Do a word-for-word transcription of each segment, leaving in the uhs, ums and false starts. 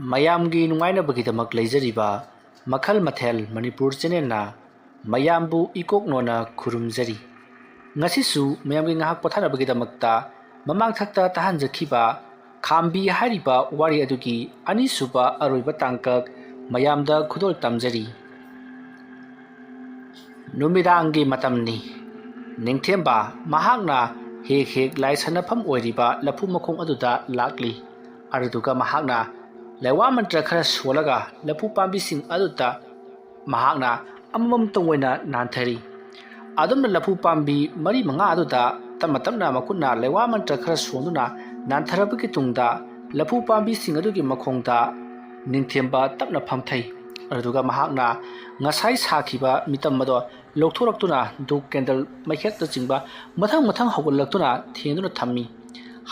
ꯃꯌꯥꯝꯒꯤ ꯅꯨꯡꯉꯥꯏꯅꯕꯒꯤꯗꯃꯛ ꯂꯩꯖꯔꯤꯕ ꯃꯈꯜ ꯃꯊꯦꯜ ꯃꯅꯤꯄꯨꯔ ꯆꯦꯅꯦꯜꯅ ꯃꯌꯥꯝꯕꯨ ꯏꯀꯣꯛꯅꯣꯅ ꯈꯨꯔꯨꯝꯖꯔꯤ꯫ ꯉꯁꯤꯁꯨ ꯃꯌꯥꯝꯒꯤ ꯉꯥꯏꯍꯥꯛ ꯄꯣꯊꯥꯅꯕꯒꯤꯗꯃꯛꯇ ꯃꯃꯥꯡꯊꯛꯇ ꯇꯥꯍꯟꯖꯈꯤꯕ ꯈꯥꯝꯕꯤ ꯍꯥꯏꯔꯤꯕ ꯋꯥꯔꯤ ꯑꯗꯨꯒꯤ ꯑꯅꯤꯁꯨꯕ ꯑꯔꯣꯏꯕ ꯇꯥꯡꯀꯛ ꯃꯌꯥꯝꯗ ꯈꯨꯗꯣꯜ ꯇꯝꯖꯔꯤ꯫ ꯅꯨꯃꯤꯗꯥꯡꯒꯤ ꯃꯇꯝꯅꯤ꯫ ꯅꯤꯡꯊꯦꯝꯕ ꯃꯍꯥꯛꯅ ꯍꯦꯛ ꯍꯦꯛ ꯂꯥꯏ ꯁꯥꯟꯅꯐꯝ ꯑꯣꯏꯔꯤꯕ ꯂꯐꯨ ꯃꯈꯣꯡ ꯑꯗꯨꯗ ꯂꯥꯛꯂꯤ꯫ ꯑꯗꯨꯗꯨꯒ ꯃꯍꯥꯛꯅ ꯂꯩꯋꯥ ꯃꯟꯇ꯭ꯔ ꯈꯔ ꯁꯣꯜꯂꯒ ꯂꯐꯨ ꯄꯥꯝꯕꯤꯁꯤꯡ ꯑꯗꯨꯗ ꯃꯍꯥꯛꯅ ꯑꯃꯃꯝꯇꯪ ꯑꯣꯏꯅ ꯅꯥꯟꯊꯔꯤ꯫ ꯑꯗꯨꯝꯅ ꯂꯐꯨ ꯄꯥꯝꯕꯤ ꯃꯔꯤ ꯃꯉꯥ ꯑꯗꯨꯗ ꯇꯞꯅ ꯇꯞꯅ ꯃꯈꯨꯠꯅ ꯂꯩꯋꯥ ꯃꯟꯇ꯭ꯔ ꯈꯔ ꯁꯣꯟꯗꯨꯅ ꯅꯥꯟꯊꯔꯕꯒꯤ ꯇꯨꯡꯗ ꯂꯐꯨ ꯄꯥꯝꯕꯤꯁꯤꯡ ꯑꯗꯨꯒꯤ ꯃꯈꯣꯡꯗ ꯅꯤꯡꯊꯦꯝꯕ ꯇꯞꯅ ꯐꯝꯊꯩ꯫ ꯑꯗꯨꯗꯨꯒ ꯃꯍꯥꯛꯅ ꯉꯁꯥꯏ ꯁꯥꯈꯤꯕ ꯃꯤꯇꯝ ꯑꯗꯣ ꯂꯧꯊꯣꯔꯛꯇꯨꯅ ꯙꯨꯞ ꯀꯦꯟꯗꯜ ꯃꯩꯈꯦꯠꯅꯆꯤꯡꯕ ꯃꯊꯪ ꯃꯊꯪ ꯍꯧꯒꯠꯂꯛꯇꯨꯅ ꯊꯦꯟꯗꯨꯅ ꯊꯝꯃꯤ꯫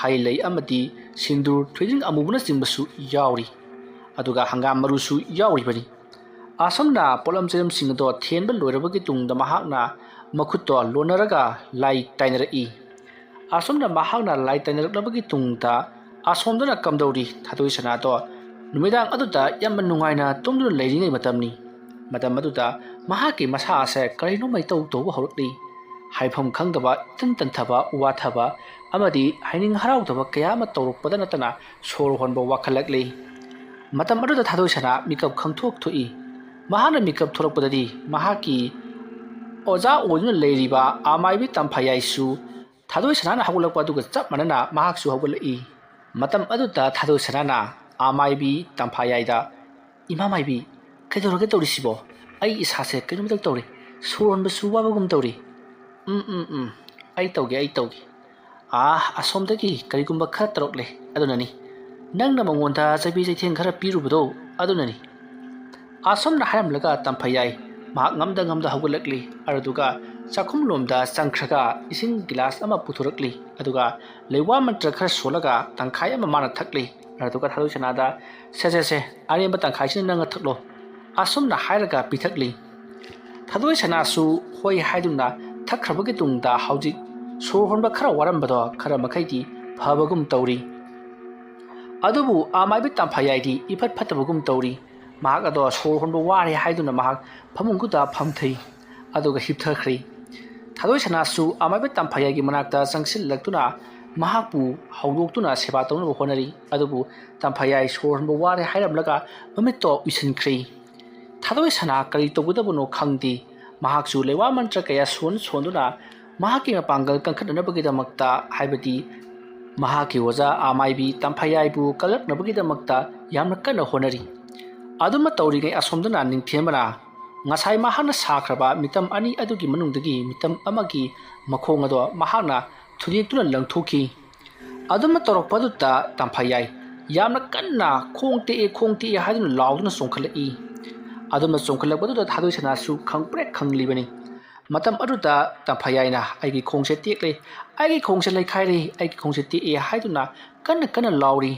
ꯍꯩ ꯂꯩ ꯑꯃꯗꯤ ꯁꯤꯟꯗꯨꯔ ꯊꯣꯏꯗꯤꯡ ꯑꯃꯨꯕꯅꯆꯤꯡꯕꯁꯨ ꯌꯥꯎꯔꯤ꯫ ꯑꯗꯨꯒ ꯍꯪꯒꯥꯝ ꯃꯔꯨꯁꯨ ꯌꯥꯎꯔꯤꯕꯅꯤ꯫ ꯑꯁꯨꯝꯅ ꯄꯣꯠꯂꯝ ꯆꯩꯂꯝꯁꯤꯡ ꯑꯗꯣ ꯊꯦꯟꯕ ꯂꯣꯏꯔꯕꯒꯤ ꯇꯨꯡꯗ ꯃꯍꯥꯛꯅ ꯃꯈꯨꯠꯇꯣ ꯂꯣꯟꯅꯔꯒ ꯂꯥꯏ ꯇꯥꯏꯅꯔꯛꯏ꯫ ꯑꯁꯨꯝꯅ ꯃꯍꯥꯛꯅ ꯂꯥꯏ ꯇꯥꯏꯅꯔꯛꯂꯕꯒꯤ ꯇꯨꯡꯗ ꯑꯁꯣꯝꯗꯅ ꯀꯝꯗꯧꯔꯤ? ꯊꯥꯗꯣꯏ ꯁꯅꯥꯗꯣ ꯅꯨꯃꯤꯗꯥꯡ ꯑꯗꯨꯗ ꯌꯥꯝꯅ ꯅꯨꯡꯉꯥꯏꯅ ꯇꯨꯝꯗꯨꯅ ꯂꯩꯔꯤꯉꯩ ꯃꯇꯝꯅꯤ꯫ ꯃꯇꯝ ꯑꯗꯨꯗ ꯃꯍꯥꯛꯀꯤ ꯃꯁꯥ ꯑꯁꯦ ꯀꯔꯤꯅꯣꯃ ꯏꯇꯧ ꯇꯧꯕ ꯍꯧꯔꯛꯂꯤ꯫ ꯍꯥꯏꯐꯝ ꯈꯪꯗꯕ, ꯏꯇꯟ ꯇꯟꯊꯕ, ꯋꯥꯊꯕ ꯑꯃꯗꯤ ꯍꯥꯏꯅꯤꯡ ꯍꯔꯥꯎꯗꯕ ꯀꯌꯥ ꯑꯃ ꯇꯧꯔꯛꯄꯗ ꯅꯠꯇꯅ ꯁꯣꯔ ꯍꯣꯟꯕ ꯋꯥꯈꯠꯂꯛꯂꯤ꯫ ꯃꯇꯝ ꯑꯗꯨꯗ ꯊꯥꯗꯣꯏ ꯁꯅꯥ ꯃꯤꯀꯞ ꯈꯪꯊꯣꯛ ꯊꯣꯛꯏ꯫ ꯃꯍꯥꯛꯅ ꯃꯤꯀꯞ ꯊꯣꯛꯂꯛꯄꯗꯗꯤ ꯃꯍꯥꯛꯀꯤ ꯑꯣꯖꯥ ꯑꯣꯏꯗꯨꯅ ꯂꯩꯔꯤꯕ ꯑꯃꯥꯏꯕꯤ ꯇꯝꯐꯥꯌꯥꯏꯁꯨ ꯊꯥꯗꯣꯏ ꯁꯅꯥꯅ ꯍꯧꯒꯠꯂꯛꯄ ꯑꯗꯨꯒ ꯆꯞ ꯃꯥꯟꯅꯅ ꯃꯍꯥꯛꯁꯨ ꯍꯧꯒꯠꯂꯛꯏ꯫ ꯃꯇꯝ ꯑꯗꯨꯗ ꯊꯥꯗꯣꯏ ꯁꯅꯥꯅ ꯑꯃꯥꯏꯕꯤ ꯇꯝꯐꯥꯌꯥꯏꯗ, "ꯏꯃꯥ ꯃꯥꯏꯕꯤ, ꯀꯩꯗꯧꯔꯒꯦ ꯇꯧꯔꯤꯁꯤꯕꯣ? ꯑꯩ ꯏꯁꯥꯁꯦ ꯀꯩꯅꯣꯝꯇꯪ ꯇꯧꯔꯦ, ꯁꯣꯔ ꯍꯣꯟꯕꯁꯨ ꯋꯥꯕꯒꯨꯝ ꯇꯧꯔꯤ꯫" "ꯎꯝ, ꯎꯝ, ꯎꯝ, ꯑꯩ ꯇꯧꯒꯦ, ꯑꯩ ꯇꯧꯒꯦ꯫ ꯑꯥ, ꯑꯁꯣꯝꯗꯒꯤ ꯀꯔꯤꯒꯨꯝꯕ ꯈꯔ ꯇꯧꯔꯛꯂꯦ, ꯑꯗꯨꯅꯅꯤ꯫ ꯅꯪꯅ ꯃꯉꯣꯟꯗ ꯆꯩꯕꯤ ꯆꯩꯊꯦꯡ ꯈꯔ ꯄꯤꯔꯨꯕꯗꯣ, ꯑꯗꯨꯅꯅꯤ꯫" ꯑꯁꯨꯝꯅ ꯍꯥꯏꯔꯝꯂꯒ ꯇꯝꯐꯥꯌꯥꯏ ꯃꯍꯥꯛ ꯉꯝꯗ ꯉꯝꯗ ꯍꯧꯒꯠꯂꯛꯂꯤ꯫ ꯑꯗꯨꯗꯨꯒ ꯆꯥꯛꯈꯨꯝꯂꯣꯝꯗ ꯆꯪꯈ꯭ꯔꯒ ꯏꯁꯤꯡ ꯒꯤꯂꯥꯁ ꯑꯃ ꯄꯨꯊꯣꯔꯛꯂꯤ꯫ ꯑꯗꯨꯒ ꯂꯩꯋꯥ ꯃꯟꯇ꯭ꯔ ꯈꯔ ꯁꯣꯜꯂꯒ ꯇꯪꯈꯥꯏ ꯑꯃ ꯃꯥꯅ ꯊꯛꯂꯤ꯫ ꯑꯗꯨꯒ ꯊꯥꯗꯣꯏ ꯁꯅꯥꯗ, "ꯁꯦ, ꯁꯦ, ꯁꯦ, ꯑꯔꯦꯝꯕ ꯇꯪꯈꯥꯏꯁꯤꯅ ꯅꯪꯅ ꯊꯛꯂꯣ꯫" ꯑꯁꯨꯝꯅ ꯍꯥꯏꯔꯒ ꯄꯤꯊꯛꯂꯤ꯫ ꯊꯥꯗꯣꯏ ꯁꯅꯥꯁꯨ ꯍꯣꯏ ꯍꯥꯏꯗꯨꯅ ꯊꯛꯈ꯭ꯔꯕꯒꯤ ꯇꯨꯡꯗ ꯍꯧꯖꯤꯛ ꯁꯣꯔ ꯍꯣꯟꯕ ꯈꯔ ꯋꯥꯔꯝꯕꯗꯣ ꯈꯔ ꯃꯈꯩꯗꯤ ꯐꯕꯒꯨꯝ ꯇꯧꯔꯤ꯫ ꯑꯗꯨꯕꯨ ꯑꯃꯥꯏꯕꯤ ꯇꯝꯐꯥꯌꯥꯏꯗꯤ ꯏꯐꯠ ꯐꯠꯇꯕꯒꯨꯝ ꯇꯧꯔꯤ꯫ ꯃꯍꯥꯛ ꯑꯗꯣ ꯁꯣꯔ ꯍꯣꯟꯕ ꯋꯥꯔꯦ ꯍꯥꯏꯗꯨꯅ ꯃꯍꯥꯛ ꯐꯃꯨꯡꯗꯨꯗ ꯐꯝꯊꯩ, ꯑꯗꯨꯒ ꯍꯤꯞꯊꯈ꯭ꯔꯦ꯫ ꯊꯥꯗꯣꯏ ꯁꯅꯥꯁꯨ ꯑꯃꯥꯏꯕꯤ ꯇꯝꯐꯥꯌꯥꯏꯒꯤ ꯃꯅꯥꯛꯇ ꯆꯪꯁꯤꯜꯂꯛꯇꯨꯅ ꯃꯍꯥꯛꯄꯨ ꯍꯧꯗꯣꯛꯇꯨꯅ ꯁꯦꯕꯥ ꯇꯧꯅꯕ ꯍꯣꯠꯅꯔꯤ꯫ ꯑꯗꯨꯕꯨ ꯇꯝꯐꯥꯌꯥꯏ ꯁꯣꯔ ꯍꯣꯟꯕ ꯋꯥꯔꯦ ꯍꯥꯏꯔꯝꯂꯒ ꯃꯃꯤꯠꯇꯣ ꯎꯏꯁꯤꯟꯈ꯭ꯔꯦ꯫ ꯊꯥꯗꯣꯏ ꯁꯅꯥ ꯀꯔꯤ ꯇꯧꯒꯗꯕꯅꯣ ꯈꯪꯗꯦ꯫ ꯃꯍꯥꯛꯁꯨ ꯂꯩꯋꯥ ꯃꯟꯇ꯭ꯔ ꯀꯌꯥ ꯁꯣꯟ ꯁꯣꯟꯗꯨꯅ ꯃꯍꯥꯛꯀꯤ ꯃꯄꯥꯡꯒꯜ ꯀꯟꯈꯠꯅꯅꯕꯒꯤꯗꯃꯛꯇ, ꯍꯥꯏꯕꯗꯤ ꯃꯍꯥꯛꯀꯤ ꯑꯣꯖꯥ ꯑꯃꯥꯏꯕꯤ ꯇꯝꯐꯥꯌꯥꯏꯕꯨ ꯀꯜꯂꯛꯅꯕꯒꯤꯗꯃꯛꯇ ꯌꯥꯝꯅ ꯀꯟꯅ ꯍꯣꯠꯅꯔꯤ꯫ ꯑꯗꯨꯝꯅ ꯇꯧꯔꯤꯉꯩ ꯑꯁꯣꯝꯗꯅ ꯅꯤꯡꯊꯦꯝꯕꯅ ꯉꯁꯥꯏ ꯃꯍꯥꯛꯅ ꯁꯥꯈ꯭ꯔꯕ ꯃꯤꯇꯝ ꯑꯅꯤ ꯑꯗꯨꯒꯤ ꯃꯅꯨꯡꯗꯒꯤ ꯃꯤꯇꯝ ꯑꯃꯒꯤ ꯃꯈꯣꯡ ꯑꯗꯣ ꯃꯍꯥꯛꯅ ꯊꯨꯗꯦꯛꯇꯨꯅ ꯂꯪꯊꯣꯛꯈꯤ꯫ ꯑꯗꯨꯝꯅ ꯇꯧꯔꯛꯄꯗꯨꯗ ꯇꯝꯐꯥꯌꯥꯏ ꯌꯥꯝꯅ ꯀꯟꯅ "ꯈꯣꯡ ꯇꯦꯛꯑꯦ, ꯈꯣꯡ ꯇꯦꯛꯑꯦ" ꯍꯥꯏꯗꯨꯅ ꯂꯥꯎꯗꯨꯅ ꯆꯣꯡꯈꯠꯂꯛꯏ꯫ ꯑꯗꯨꯝꯅ ꯆꯣꯡꯈꯠꯂꯛꯄꯗꯨꯗ ꯊꯥꯗꯣꯏ ꯁꯅꯥꯁꯨ ꯈꯪꯄ꯭ꯔꯦꯛ ꯈꯪꯂꯤꯕꯅꯤ꯫ ꯃꯇꯝ ꯑꯗꯨꯗ ꯇꯝꯐꯥꯌꯥꯏꯅ "ꯑꯩꯒꯤ ꯈꯣꯡꯁꯦ ꯇꯦꯛꯂꯦ, ꯑꯩꯒꯤ ꯈꯣꯡꯁꯦ ꯂꯩꯈꯥꯏꯔꯦ, ꯑꯩꯒꯤ ꯈꯣꯡꯁꯦ ꯇꯦꯛꯑꯦ" ꯍꯥꯏꯗꯨꯅ ꯀꯟꯅ ꯀꯟꯅ ꯂꯥꯎꯔꯤ꯫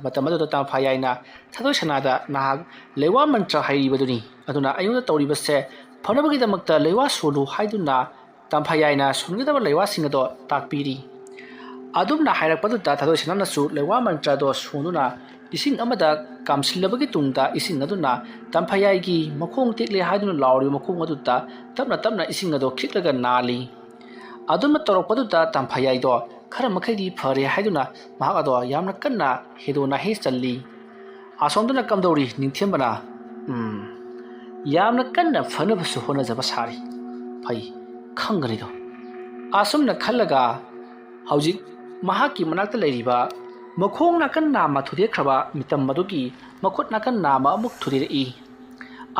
ꯃꯇꯝ ꯑꯗꯨꯗ ꯇꯝꯐꯥꯌꯥꯏꯅ ꯊꯥꯗꯣꯏ ꯁꯅꯥꯗ "ꯅꯍꯥꯛ ꯂꯩꯋꯥ ꯃꯟꯇ꯭ꯔ ꯍꯩꯔꯤꯕꯗꯨꯅꯤ, ꯑꯗꯨꯅ ꯑꯩꯉꯣꯟꯗ ꯇꯧꯔꯤꯕꯁꯦ ꯐꯅꯕꯒꯤꯗꯃꯛꯇ ꯂꯩꯋꯥ ꯁꯣꯜꯂꯨ" ꯍꯥꯏꯗꯨꯅ ꯇꯝꯐꯥꯌꯥꯏꯅ ꯁꯣꯟꯒꯗꯕ ꯂꯩꯋꯥꯁꯤꯡ ꯑꯗꯣ ꯇꯥꯛꯄꯤꯔꯤ꯫ ꯑꯗꯨꯝꯅ ꯍꯥꯏꯔꯛꯄꯗꯨꯗ ꯊꯥꯗꯣꯏ ꯁꯅꯥꯅꯁꯨ ꯂꯩꯋꯥ ꯃꯟꯇ꯭ꯔ ꯑꯗꯣ ꯁꯣꯟꯗꯨꯅ ꯏꯁꯤꯡ ꯑꯃꯗ ꯀꯥꯝꯁꯤꯜꯂꯕꯒꯤ ꯇꯨꯡꯗ ꯏꯁꯤꯡ ꯑꯗꯨꯅ ꯇꯝꯐꯥꯌꯥꯏꯒꯤ "ꯃꯈꯣꯡ ꯇꯦꯛꯂꯦ" ꯍꯥꯏꯗꯨꯅ ꯂꯥꯎꯔꯤꯕ ꯃꯈꯣꯡ ꯑꯗꯨꯗ ꯇꯞꯅ ꯇꯞꯅ ꯏꯁꯤꯡ ꯑꯗꯣ ꯈꯤꯛꯂꯒ ꯅꯥꯜꯂꯤ꯫ ꯑꯗꯨꯝꯅ ꯇꯧꯔꯛꯄꯗꯨꯗ ꯇꯝꯐꯥꯌꯥꯏꯗꯣ ꯈꯔ ꯃꯈꯩꯗꯤ ꯐꯔꯦ ꯍꯥꯏꯗꯨꯅ ꯃꯍꯥꯛ ꯑꯗꯣ ꯌꯥꯝꯅ ꯀꯟꯅ ꯍꯦꯗꯣ ꯅꯥꯍꯦ ꯆꯜꯂꯤ꯫ ꯑꯁꯣꯝꯗꯅ ꯀꯝꯗꯧꯔꯤ? ꯅꯤꯡꯊꯦꯝꯕꯅ, "ꯎꯝ, ꯌꯥꯝꯅ ꯀꯟꯅ ꯐꯅꯕꯁꯨ ꯍꯣꯠꯅꯖꯕ ꯁꯥꯔꯤ꯫ ꯐꯩ, ꯈꯪꯒꯅꯤꯗꯣ"꯫ ꯑꯁꯨꯝꯅ ꯈꯜꯂꯒ ꯍꯧꯖꯤꯛ ꯃꯍꯥꯛꯀꯤ ꯃꯅꯥꯛꯇ ꯂꯩꯔꯤꯕ ꯃꯈꯣꯡ ꯅꯥꯀꯟ ꯅꯥꯝꯃ ꯊꯨꯗꯦꯛꯈ꯭ꯔꯕ ꯃꯤꯇꯝ ꯑꯗꯨꯒꯤ ꯃꯈꯨꯠ ꯅꯥꯀꯟ ꯅꯥꯝꯃ ꯑꯃꯨꯛ ꯊꯨꯗꯦꯛꯂꯛꯏ꯫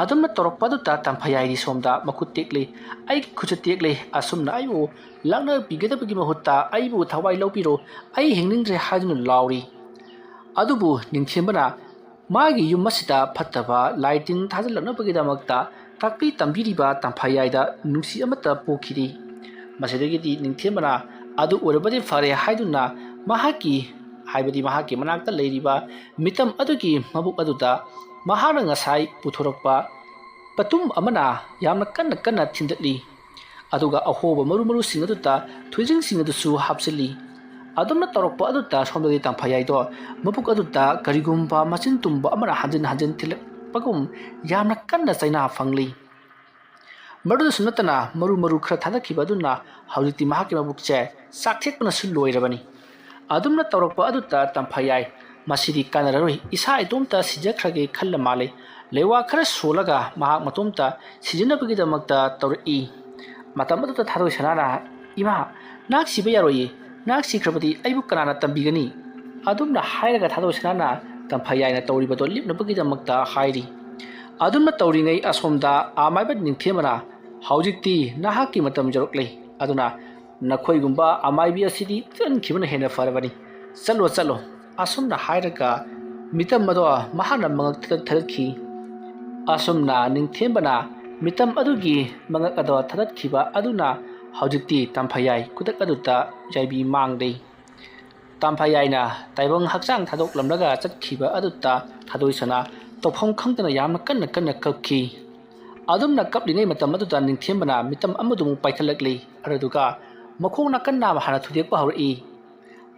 ꯑꯗꯨꯝꯅ ꯇꯧꯔꯛꯄꯗꯨꯗ ꯇꯝꯐꯥꯌꯥꯏꯗꯤ ꯁꯣꯝꯗ ꯃꯈꯨꯠ ꯇꯦꯛꯂꯦ, "ꯑꯩꯒꯤ ꯈꯨꯠꯁꯦ ꯇꯦꯛꯂꯦ, ꯑꯁꯨꯝꯅ ꯑꯩꯕꯨ ꯂꯥꯛꯅꯕꯤꯒꯗꯕꯒꯤ ꯃꯍꯨꯠꯇ ꯑꯩꯕꯨ ꯊꯋꯥꯏ ꯂꯧꯕꯤꯔꯣ, ꯑꯩ ꯍꯤꯡꯅꯤꯡꯗ꯭ꯔꯦ" ꯍꯥꯏꯗꯨꯅ ꯂꯥꯎꯔꯤ꯫ ꯑꯗꯨꯕꯨ ꯅꯤꯡꯊꯦꯝꯕꯅ ꯃꯥꯒꯤ ꯌꯨꯝ ꯑꯁꯤꯗ ꯐꯠꯇꯕ ꯂꯥꯏ ꯇꯤꯟ ꯊꯥꯖꯤꯜꯂꯛꯅꯕꯒꯤꯗꯃꯛꯇ ꯇꯥꯛꯄꯤ ꯇꯝꯕꯤꯔꯤꯕ ꯇꯝꯐꯥꯌꯥꯏꯗ ꯅꯨꯡꯁꯤ ꯑꯃꯠꯇ ꯄꯣꯛꯈꯤꯗꯦ꯫ ꯃꯁꯤꯗꯒꯤꯗꯤ ꯅꯤꯡꯊꯦꯝꯕꯅ "ꯑꯗꯨ ꯑꯣꯏꯔꯕꯗꯤ ꯐꯔꯦ" ꯍꯥꯏꯗꯨꯅ ꯃꯍꯥꯛꯀꯤ, ꯍꯥꯏꯕꯗꯤ ꯃꯍꯥꯛꯀꯤ ꯃꯅꯥꯛꯇ ꯂꯩꯔꯤꯕ ꯃꯤꯇꯝ ꯑꯗꯨꯒꯤ ꯃꯕꯨꯛ ꯑꯗꯨꯗ ꯃꯍꯥꯛꯅ ꯉꯁꯥꯏ ꯄꯨꯊꯣꯔꯛꯄ ꯄꯇꯨꯝ ꯑꯃꯅ ꯌꯥꯝꯅ ꯀꯟꯅ ꯀꯟꯅ ꯊꯤꯟꯗꯠꯂꯤ꯫ ꯑꯗꯨꯒ ꯑꯍꯣꯕ ꯃꯔꯨ ꯃꯔꯨꯁꯤꯡ ꯑꯗꯨꯗ ꯊꯣꯏꯖꯤꯡꯁꯤꯡ ꯑꯗꯨꯁꯨ ꯍꯥꯞꯆꯤꯜꯂꯤ꯫ ꯑꯗꯨꯝꯅ ꯇꯧꯔꯛꯄ ꯑꯗꯨꯗ ꯁꯣꯝꯗꯗꯤ ꯇꯝꯐꯥꯌꯥꯏꯗꯣ ꯃꯕꯨꯛ ꯑꯗꯨꯗ ꯀꯔꯤꯒꯨꯝꯕ ꯃꯆꯤꯟ ꯇꯨꯝꯕ ꯑꯃꯅ ꯍꯟꯖꯤꯟ ꯍꯟꯖꯤꯟ ꯊꯤꯜꯂꯛꯄꯒꯨꯝ ꯌꯥꯝꯅ ꯀꯟꯅ ꯆꯩꯅꯥ ꯐꯪꯂꯤ꯫ ꯃꯗꯨꯗꯁꯨ ꯅꯠꯇꯅ ꯃꯔꯨ ꯃꯔꯨ ꯈꯔ ꯊꯥꯗꯈꯤꯕ ꯑꯗꯨꯅ ꯍꯧꯖꯤꯛꯇꯤ ꯃꯍꯥꯛꯀꯤ ꯃꯕꯨꯛꯁꯦ ꯆꯥꯛꯊꯦꯛꯄꯅꯁꯨ ꯂꯣꯏꯔꯕꯅꯤ꯫ ꯑꯗꯨꯝꯅ ꯇꯧꯔꯛꯄ ꯑꯗꯨꯗ ꯇꯝꯐꯥꯌꯥꯏ, "ꯃꯁꯤꯗꯤ ꯀꯥꯟꯅꯔꯔꯣꯏ, ꯏꯁꯥ ꯏꯇꯣꯝꯇ ꯁꯤꯖꯈ꯭ꯔꯒꯦ" ꯈꯜꯂ ꯃꯥꯜꯂꯦ꯫ ꯂꯩꯋꯥ ꯈꯔ ꯁꯣꯜꯂꯒ ꯃꯍꯥꯛ ꯃꯇꯣꯝꯇ ꯁꯤꯖꯤꯟꯅꯕꯒꯤꯗꯃꯛꯇ ꯇꯧꯔꯛꯏ꯫ ꯃꯇꯝ ꯑꯗꯨꯗ ꯊꯥꯗꯣꯏ ꯁꯅꯥꯅ, "ꯏꯃꯥ, ꯅꯍꯥꯛ ꯁꯤꯕ ꯌꯥꯔꯣꯏꯌꯦ, ꯅꯍꯥꯛ ꯁꯤꯈ꯭ꯔꯕꯗꯤ ꯑꯩꯕꯨ ꯀꯅꯥꯅ ꯇꯝꯕꯤꯒꯅꯤ?" ꯑꯗꯨꯝꯅ ꯍꯥꯏꯔꯒ ꯊꯥꯗꯣꯏ ꯁꯅꯥꯅ ꯇꯝꯐꯥꯌꯥꯏꯅ ꯇꯧꯔꯤꯕꯗꯣ ꯂꯦꯞꯅꯕꯒꯤꯗꯃꯛꯇ ꯍꯥꯏꯔꯤ꯫ ꯑꯗꯨꯝꯅ ꯇꯧꯔꯤꯉꯩ ꯑꯁꯣꯝꯗ ꯑꯃꯥꯏꯕ ꯅꯤꯡꯊꯦꯝꯕꯅ, "ꯍꯧꯖꯤꯛꯇꯤ ꯅꯍꯥꯛꯀꯤ ꯃꯇꯝ ꯌꯧꯔꯛꯂꯦ, ꯑꯗꯨꯅ ꯅꯈꯣꯏꯒꯨꯝꯕ ꯑꯃꯥꯏꯕꯤ ꯑꯁꯤꯗꯤ ꯆꯦꯟꯈꯤꯕꯅ ꯍꯦꯟꯅ ꯐꯔꯕꯅꯤ꯫ ꯆꯠꯂꯣ, ꯆꯠꯂꯣ," ꯑꯁꯨꯝꯅ ꯍꯥꯏꯔꯒ ꯃꯤꯇꯝ ꯑꯗꯣ ꯃꯍꯥꯛꯅ ꯃꯉꯛ ꯊꯗꯠ ꯊꯗꯠꯈꯤ꯫ ꯑꯁꯨꯝꯅ ꯅꯤꯡꯊꯦꯝꯕꯅ ꯃꯤꯇꯝ ꯑꯗꯨꯒꯤ ꯃꯉꯛ ꯑꯗꯣ ꯊꯗꯠꯈꯤꯕ ꯑꯗꯨꯅ ꯍꯧꯖꯤꯛꯇꯤ ꯇꯝꯐꯥꯌꯥꯏ ꯈꯨꯗꯛ ꯑꯗꯨꯗ ꯌꯥꯏꯕꯤ ꯃꯥꯡꯂꯦ꯫ ꯇꯝꯐꯥꯌꯥꯏꯅ ꯇꯥꯏꯕꯪ ꯍꯛꯆꯥꯡ ꯊꯥꯗꯣꯛꯂꯝꯂꯒ ꯆꯠꯈꯤꯕ ꯑꯗꯨꯗ ꯊꯥꯗꯣꯏ ꯁꯅꯥ ꯇꯧꯐꯝ ꯈꯪꯗꯅ ꯌꯥꯝꯅ ꯀꯟꯅ ꯀꯟꯅ ꯀꯞꯈꯤ꯫ ꯑꯗꯨꯝꯅ ꯀꯞꯂꯤꯉꯩ ꯃꯇꯝ ꯑꯗꯨꯗ ꯅꯤꯡꯊꯦꯝꯕꯅ ꯃꯤꯇꯝ ꯑꯃꯗꯨꯃꯨꯛ ꯄꯥꯏꯈꯠꯂꯛꯂꯤ꯫ ꯑꯗꯨꯗꯨꯒ ꯃꯈꯣꯡ ꯅꯥꯀꯟ ꯅꯥꯝꯃ ꯍꯥꯟꯅ ꯊꯨꯗꯦꯛꯄ ꯍꯧꯔꯛꯏ꯫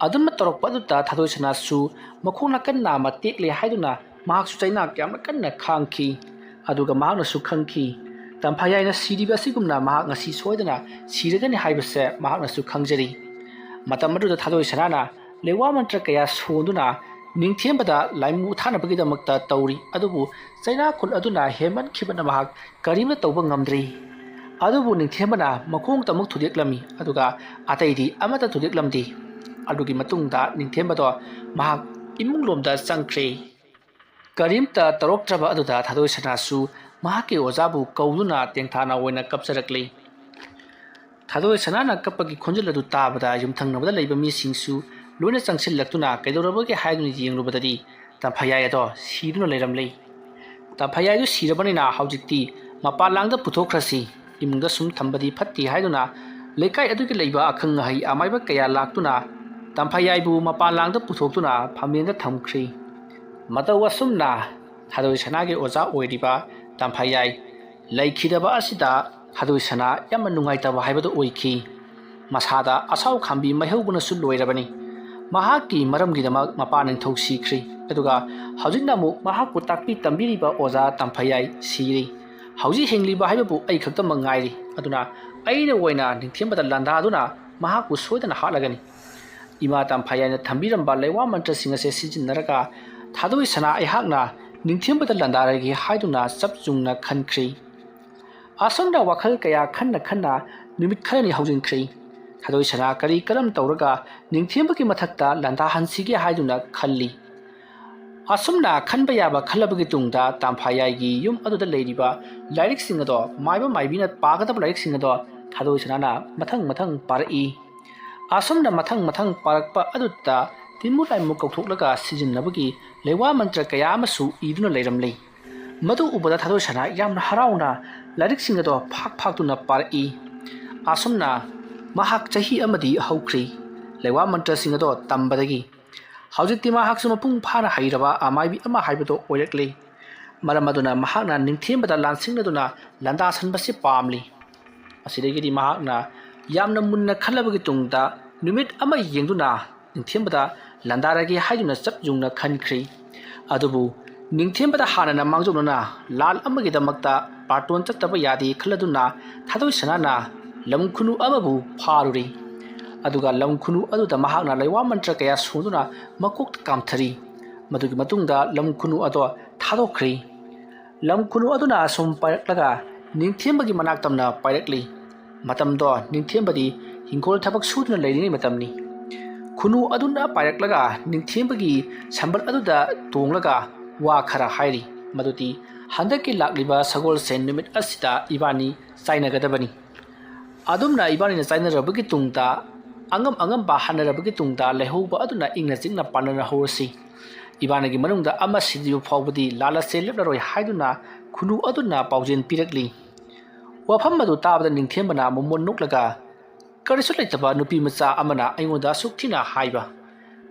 ꯑꯗꯨꯝꯅ ꯇꯧꯔꯛꯄ ꯑꯗꯨꯗ ꯊꯥꯗꯣꯏ ꯁꯅꯥꯁꯨ ꯃꯈꯣꯡ ꯅꯥꯀꯟ ꯅꯥꯝꯃ ꯇꯦꯛꯂꯦ ꯍꯥꯏꯗꯨꯅ ꯃꯍꯥꯛꯁꯨ ꯆꯩꯅꯥ ꯌꯥꯝꯅ ꯀꯟꯅ ꯈꯥꯡꯈꯤ꯫ ꯑꯗꯨꯒ ꯃꯍꯥꯛꯅꯁꯨ ꯈꯪꯈꯤ, ꯇꯝꯐꯥꯌꯥꯏꯅ ꯁꯤꯔꯤꯕ ꯑꯁꯤꯒꯨꯝꯅ ꯃꯍꯥꯛ ꯉꯁꯤ ꯁꯣꯏꯗꯅ ꯁꯤꯔꯒꯅꯤ ꯍꯥꯏꯕꯁꯦ ꯃꯍꯥꯛꯅꯁꯨ ꯈꯪꯖꯔꯤ꯫ ꯃꯇꯝ ꯑꯗꯨꯗ ꯊꯥꯗꯣꯏ ꯁꯅꯥꯅ ꯂꯩꯋꯥ ꯃꯟꯇ꯭ꯔ ꯀꯌꯥ ꯁꯣꯟꯗꯨꯅ ꯅꯤꯡꯊꯦꯝꯕꯗ ꯂꯥꯏꯃꯨ ꯊꯥꯅꯕꯒꯤꯗꯃꯛꯇ ꯇꯧꯔꯤ, ꯑꯗꯨꯕꯨ ꯆꯩꯅꯥ ꯈꯨꯜ ꯑꯗꯨꯅ ꯍꯦꯟꯃꯟꯈꯤꯕꯅ ꯃꯍꯥꯛ ꯀꯔꯤꯝꯇ ꯇꯧꯕ ꯉꯝꯗ꯭ꯔꯤ꯫ ꯑꯗꯨꯕꯨ ꯅꯤꯡꯊꯦꯝꯕꯅ ꯃꯈꯣꯡꯇꯃꯛ ꯊꯨꯗꯦꯛꯂꯝꯃꯤ, ꯑꯗꯨꯒ ꯑꯇꯩꯗꯤ ꯑꯃꯠꯇ ꯊꯨꯗꯦꯛꯂꯝꯗꯦ꯫ ꯑꯗꯨꯒꯤ ꯃꯇꯨꯡꯗ ꯅꯤꯡꯊꯦꯝꯕꯗꯣ ꯃꯍꯥꯛ ꯏꯃꯨꯡꯂꯣꯝꯗ ꯆꯪꯈ꯭ꯔꯦ꯫ ꯀꯔꯤꯝꯇ ꯇꯧꯔꯛꯇ꯭ꯔꯕ ꯑꯗꯨꯗ ꯊꯥꯗꯣꯏ ꯁꯅꯥꯁꯨ ꯃꯍꯥꯛꯀꯤ ꯑꯣꯖꯥꯕꯨ ꯀꯧꯗꯨꯅ ꯇꯦꯡꯊꯥꯅ ꯑꯣꯏꯅ ꯀꯞꯆꯔꯛꯂꯤ꯫ ꯊꯥꯗꯣꯏ ꯁꯅꯥꯅ ꯀꯞꯄꯒꯤ ꯈꯣꯟꯖꯦꯜ ꯑꯗꯨ ꯇꯥꯕꯗ ꯌꯨꯝꯊꯪꯅꯕꯗ ꯂꯩꯕ ꯃꯤꯁꯤꯡꯁꯨ ꯂꯣꯏꯅ ꯆꯪꯁꯤꯜꯂꯛꯇꯨꯅ ꯀꯩꯗꯧꯔꯕꯒꯦ ꯍꯥꯏꯗꯨꯅ ꯌꯦꯡꯂꯨꯕꯗꯗꯤ ꯇꯝꯐꯥꯌꯥꯏ ꯑꯗꯣ ꯁꯤꯗꯨꯅ ꯂꯩꯔꯝꯂꯦ꯫ ꯇꯝꯐꯥꯌꯥꯏꯗꯨ ꯁꯤꯔꯕꯅꯤꯅ ꯍꯧꯖꯤꯛꯇꯤ ꯃꯄꯥꯟ ꯂꯥꯡꯗ ꯄꯨꯊꯣꯛꯈ꯭ꯔꯁꯤ, ꯏꯃꯨꯡꯗ ꯁꯨꯝ ꯊꯝꯕꯗꯤ ꯐꯠꯇꯦ ꯍꯥꯏꯗꯨꯅ ꯂꯩꯀꯥꯏ ꯑꯗꯨꯒꯤ ꯂꯩꯕ ꯑꯈꯪ ꯑꯍꯩ ꯑꯃꯥꯏꯕ ꯀꯌꯥ ꯂꯥꯛꯇꯨꯅ ꯇꯝꯐꯥꯌꯥꯏꯕꯨ ꯃꯄꯥꯟ ꯂꯥꯡꯗ ꯄꯨꯊꯣꯛꯇꯨꯅ ꯐꯝꯂꯦꯟꯗ ꯊꯝꯈ꯭ꯔꯤ꯫ ꯃꯇꯧ ꯑꯁꯨꯝꯅ ꯊꯥꯗꯣꯏ ꯁꯅꯥꯒꯤ ꯑꯣꯖꯥ ꯑꯣꯏꯔꯤꯕ ꯇꯝꯐꯥꯌꯥꯏ ꯂꯩꯈꯤꯗꯕ ꯑꯁꯤꯗ ꯊꯥꯗꯣꯏ ꯁꯅꯥ ꯌꯥꯝꯅ ꯅꯨꯡꯉꯥꯏꯇꯕ ꯍꯥꯏꯕꯗꯨ ꯑꯣꯏꯈꯤ꯫ ꯃꯁꯥꯗ ꯑꯁꯥꯎ ꯈꯥꯝꯕꯤ ꯃꯩꯍꯧꯕꯅꯁꯨ ꯂꯣꯏꯔꯕꯅꯤ꯫ ꯃꯍꯥꯛꯀꯤ ꯃꯔꯝꯒꯤꯗꯃꯛ ꯃꯄꯥ ꯅꯤꯡꯊꯧ ꯁꯤꯈ꯭ꯔꯤ, ꯑꯗꯨꯒ ꯍꯧꯖꯤꯛꯅ ꯑꯃꯨꯛ ꯃꯍꯥꯛꯄꯨ ꯇꯥꯛꯄꯤ ꯇꯝꯕꯤꯔꯤꯕ ꯑꯣꯖꯥ ꯇꯝꯐꯌꯥꯏ ꯁꯤꯔꯤ꯫ ꯍꯧꯖꯤꯛ ꯍꯤꯡꯂꯤꯕ ꯍꯥꯏꯕꯕꯨ ꯑꯩ ꯈꯛꯇꯃꯛ ꯉꯥꯏꯔꯤ, ꯑꯗꯨꯅ ꯑꯩꯅ ꯑꯣꯏꯅ ꯅꯤꯡꯊꯦꯝꯕꯗ ꯂꯥꯟꯗꯥꯗꯨꯅ ꯃꯍꯥꯛꯄꯨ ꯁꯣꯏꯗꯅ ꯍꯥꯠꯂꯒꯅꯤ꯫ ꯏꯃꯥ ꯇꯝꯐꯌꯥꯏꯅ ꯊꯝꯕꯤꯔꯝꯕ ꯂꯩꯋꯥ ꯃꯟꯇ꯭ꯔꯁꯤꯡ ꯑꯁꯦ ꯁꯤꯖꯤꯟꯅꯔꯒ ꯊꯥꯗꯣꯏ ꯁꯅꯥ ꯑꯩꯍꯥꯛꯅ ꯅꯤꯡꯊꯦꯝꯕꯗ ꯂꯥꯟꯗꯥꯔꯒꯦ ꯍꯥꯏꯗꯨꯅ ꯆꯞ ꯌꯨꯡꯅ ꯈꯟꯈ꯭ꯔꯤ꯫ ꯑꯁꯨꯝꯅ ꯋꯥꯈꯜ ꯀꯌꯥ ꯈꯟꯅ ꯈꯟꯅ ꯅꯨꯃꯤꯠ ꯈꯔꯅꯤ ꯍꯧꯖꯤꯟꯈ꯭ꯔꯦ꯫ ꯊꯥꯗꯣꯏ ꯁꯅꯥ ꯀꯔꯤ ꯀꯔꯝ ꯇꯧꯔꯒ ꯅꯤꯡꯊꯦꯝꯕꯒꯤ ꯃꯊꯛꯇ ꯂꯥꯟꯗꯥꯍꯟꯁꯤꯒꯦ ꯍꯥꯏꯗꯨꯅ ꯈꯜꯂꯤ꯫ ꯑꯁꯨꯝꯅ ꯈꯟꯕ ꯌꯥꯕ ꯈꯜꯂꯕꯒꯤ ꯇꯨꯡꯗ ꯇꯥꯝꯐꯥꯌꯥꯏꯒꯤ ꯌꯨꯝ ꯑꯗꯨꯗ ꯂꯩꯔꯤꯕ ꯂꯥꯏꯔꯤꯛꯁꯤꯡ ꯑꯗꯣ, ꯃꯥꯏꯕ ꯃꯥꯏꯕꯤꯅ ꯄꯥꯒꯗꯕ ꯂꯥꯏꯔꯤꯛꯁꯤꯡ ꯑꯗꯣ ꯊꯥꯗꯣꯏ ꯁꯅꯥꯅ ꯃꯊꯪ ꯃꯊꯪ ꯄꯥꯔꯛꯏ꯫ ꯑꯁꯨꯝꯅ ꯃꯊꯪ ꯃꯊꯪ ꯄꯥꯔꯛꯄ ꯑꯗꯨꯗ ꯇꯤꯟꯃꯨ ꯂꯥꯏꯃꯨ ꯀꯧꯊꯣꯛꯂꯒ ꯁꯤꯖꯤꯟꯅꯕꯒꯤ ꯂꯩꯋꯥ ꯃꯟꯇ꯭ꯔ ꯀꯌꯥ ꯑꯃꯁꯨ ꯏꯗꯨꯅ ꯂꯩꯔꯝꯂꯤ꯫ ꯃꯗꯨ ꯎꯕꯗ ꯊꯥꯗꯣꯏ ꯁꯅꯥ ꯌꯥꯝꯅ ꯍꯔꯥꯎꯅ ꯂꯥꯏꯔꯤꯛꯁꯤꯡ ꯑꯗꯣ ꯐꯥꯛ ꯐꯥꯛꯇꯨꯅ ꯄꯥꯔꯛꯏ꯫ ꯑꯁꯨꯝꯅ ꯃꯍꯥꯛ ꯆꯍꯤ ꯑꯃꯗꯤ ꯍꯧꯈ꯭ꯔꯤ꯫ ꯂꯩꯋꯥ ꯃꯟꯇ꯭ꯔꯁꯤꯡ ꯑꯗꯣ ꯇꯝꯕꯗꯒꯤ ꯍꯧꯖꯤꯛꯇꯤ ꯃꯍꯥꯛꯁꯨ ꯃꯄꯨꯡ ꯐꯥꯅ ꯍꯩꯔꯕ ꯑꯃꯥꯏꯕꯤ ꯑꯃ ꯍꯥꯏꯕꯗꯣ ꯑꯣꯏꯔꯛꯂꯤ꯫ ꯃꯔꯝ ꯑꯗꯨꯅ ꯃꯍꯥꯛꯅ ꯅꯤꯡꯊꯦꯝꯕꯗ ꯂꯥꯟꯁꯤꯡꯅꯗꯨꯅ ꯂꯥꯟꯗꯥꯁꯟꯕꯁꯤ ꯄꯥꯝꯂꯤ꯫ ꯑꯁꯤꯗꯒꯤꯗꯤ ꯃꯍꯥꯛꯅ ꯌꯥꯝꯅ ꯃꯨꯟꯅ ꯈꯜꯂꯕꯒꯤ ꯇꯨꯡꯗ ꯅꯨꯃꯤꯠ ꯑꯃ ꯌꯦꯡꯗꯨꯅ ꯅꯤꯡꯊꯦꯝꯕꯗ ꯂꯥꯟꯗꯥꯔꯒꯦ ꯍꯥꯏꯗꯨꯅ ꯆꯞ ꯌꯨꯡꯅ ꯈꯟꯈ꯭ꯔꯤ꯫ ꯑꯗꯨꯕꯨ ꯅꯤꯡꯊꯦꯝꯕꯗ ꯍꯥꯟꯅꯅ ꯃꯥꯡꯖꯧꯅꯅ ꯂꯥꯜ ꯑꯃꯒꯤꯗꯃꯛꯇ ꯄꯥꯔꯇꯣꯟ ꯆꯠꯇꯕ ꯌꯥꯗꯦ ꯈꯜꯂꯗꯨꯅ ꯊꯥꯗꯣꯏ ꯁꯅꯥꯅ ꯂꯝ ꯈꯨꯅꯨ ꯑꯃꯕꯨ ꯐꯥꯔꯨꯔꯤ꯫ ꯑꯗꯨꯒ ꯂꯝ ꯈꯨꯅꯨ ꯑꯗꯨꯗ ꯃꯍꯥꯛꯅ ꯂꯩꯋꯥ ꯃꯟꯇ꯭ꯔ ꯀꯌꯥ ꯁꯣꯟꯗꯨꯅ ꯃꯀꯣꯛꯇ ꯀꯥꯝꯊꯔꯤ꯫ ꯃꯗꯨꯒꯤ ꯃꯇꯨꯡꯗ ꯂꯝ ꯈꯨꯅꯨ ꯑꯗꯣ ꯊꯥꯗꯣꯛꯈ꯭ꯔꯤ꯫ ꯂꯝ ꯈꯨꯅꯨ ꯑꯗꯨꯅ ꯑꯁꯨꯝ ꯄꯥꯏꯔꯛꯂꯒ ꯅꯤꯡꯊꯦꯝꯕꯒꯤ ꯃꯅꯥꯛ ꯇꯝꯅ ꯄꯥꯏꯔꯛꯂꯤ꯫ ꯃꯇꯝꯗꯣ ꯅꯤꯡꯊꯦꯝꯕꯗꯤ ꯍꯤꯡꯈꯣꯜ ꯊꯕꯛ ꯁꯨꯗꯨꯅ ꯂꯩꯔꯤꯉꯩ ꯃꯇꯝꯅꯤ꯫ ꯈꯨꯅꯨ ꯑꯗꯨꯅ ꯄꯥꯏꯔꯛꯂꯒ ꯅꯤꯡꯊꯦꯝꯕꯒꯤ ꯁꯝꯕꯜ ꯑꯗꯨꯗ ꯇꯣꯡꯂꯒ ꯋꯥ ꯈꯔ ꯍꯥꯏꯔꯤ, ꯃꯗꯨꯗꯤ, "ꯍꯟꯗꯛꯀꯤ ꯂꯥꯛꯂꯤꯕ ꯁꯒꯣꯜꯁꯦꯟ ꯅꯨꯃꯤꯠ ꯑꯁꯤꯗ ꯏꯕꯥꯅꯤ ꯆꯥꯏꯅꯒꯗꯕꯅꯤ꯫ ꯑꯗꯨꯝꯅ ꯏꯕꯥꯅꯤꯅ ꯆꯥꯏꯅꯔꯕꯒꯤ ꯇꯨꯡꯗ, ꯑꯉꯝ ꯑꯉꯝꯕ ꯍꯥꯟꯅꯔꯕꯒꯤ ꯇꯨꯡꯗ ꯂꯩꯍꯧꯕ ꯑꯗꯨꯅ ꯏꯪꯅ ꯆꯤꯛꯅ ꯄꯥꯟꯅꯍꯧꯔꯁꯤ꯫ ꯏꯕꯥꯅꯤꯒꯤ ꯃꯅꯨꯡꯗ ꯑꯃ ꯁꯤꯗ꯭ꯔꯤꯕ ꯐꯥꯎꯕꯗꯤ ꯂꯥꯜ ꯑꯁꯦ ꯂꯦꯞꯂꯔꯣꯏ" ꯍꯥꯏꯗꯨꯅ ꯈꯨꯅꯨ ꯑꯗꯨꯅ ꯄꯥꯎꯖꯦꯜ ꯄꯤꯔꯛꯂꯤ꯫ ꯋꯥꯐꯝ ꯑꯗꯨ ꯇꯥꯕꯗ ꯅꯤꯡꯊꯦꯝꯕꯅ ꯃꯃꯣꯟ ꯅꯣꯛꯂꯒ, "ꯀꯔꯤꯁꯨ ꯂꯩꯇꯕ ꯅꯨꯄꯤ ꯃꯆꯥ ꯑꯃꯅ ꯑꯩꯉꯣꯟꯗ ꯑꯁꯨꯛ ꯊꯤꯅ ꯍꯥꯏꯕ꯫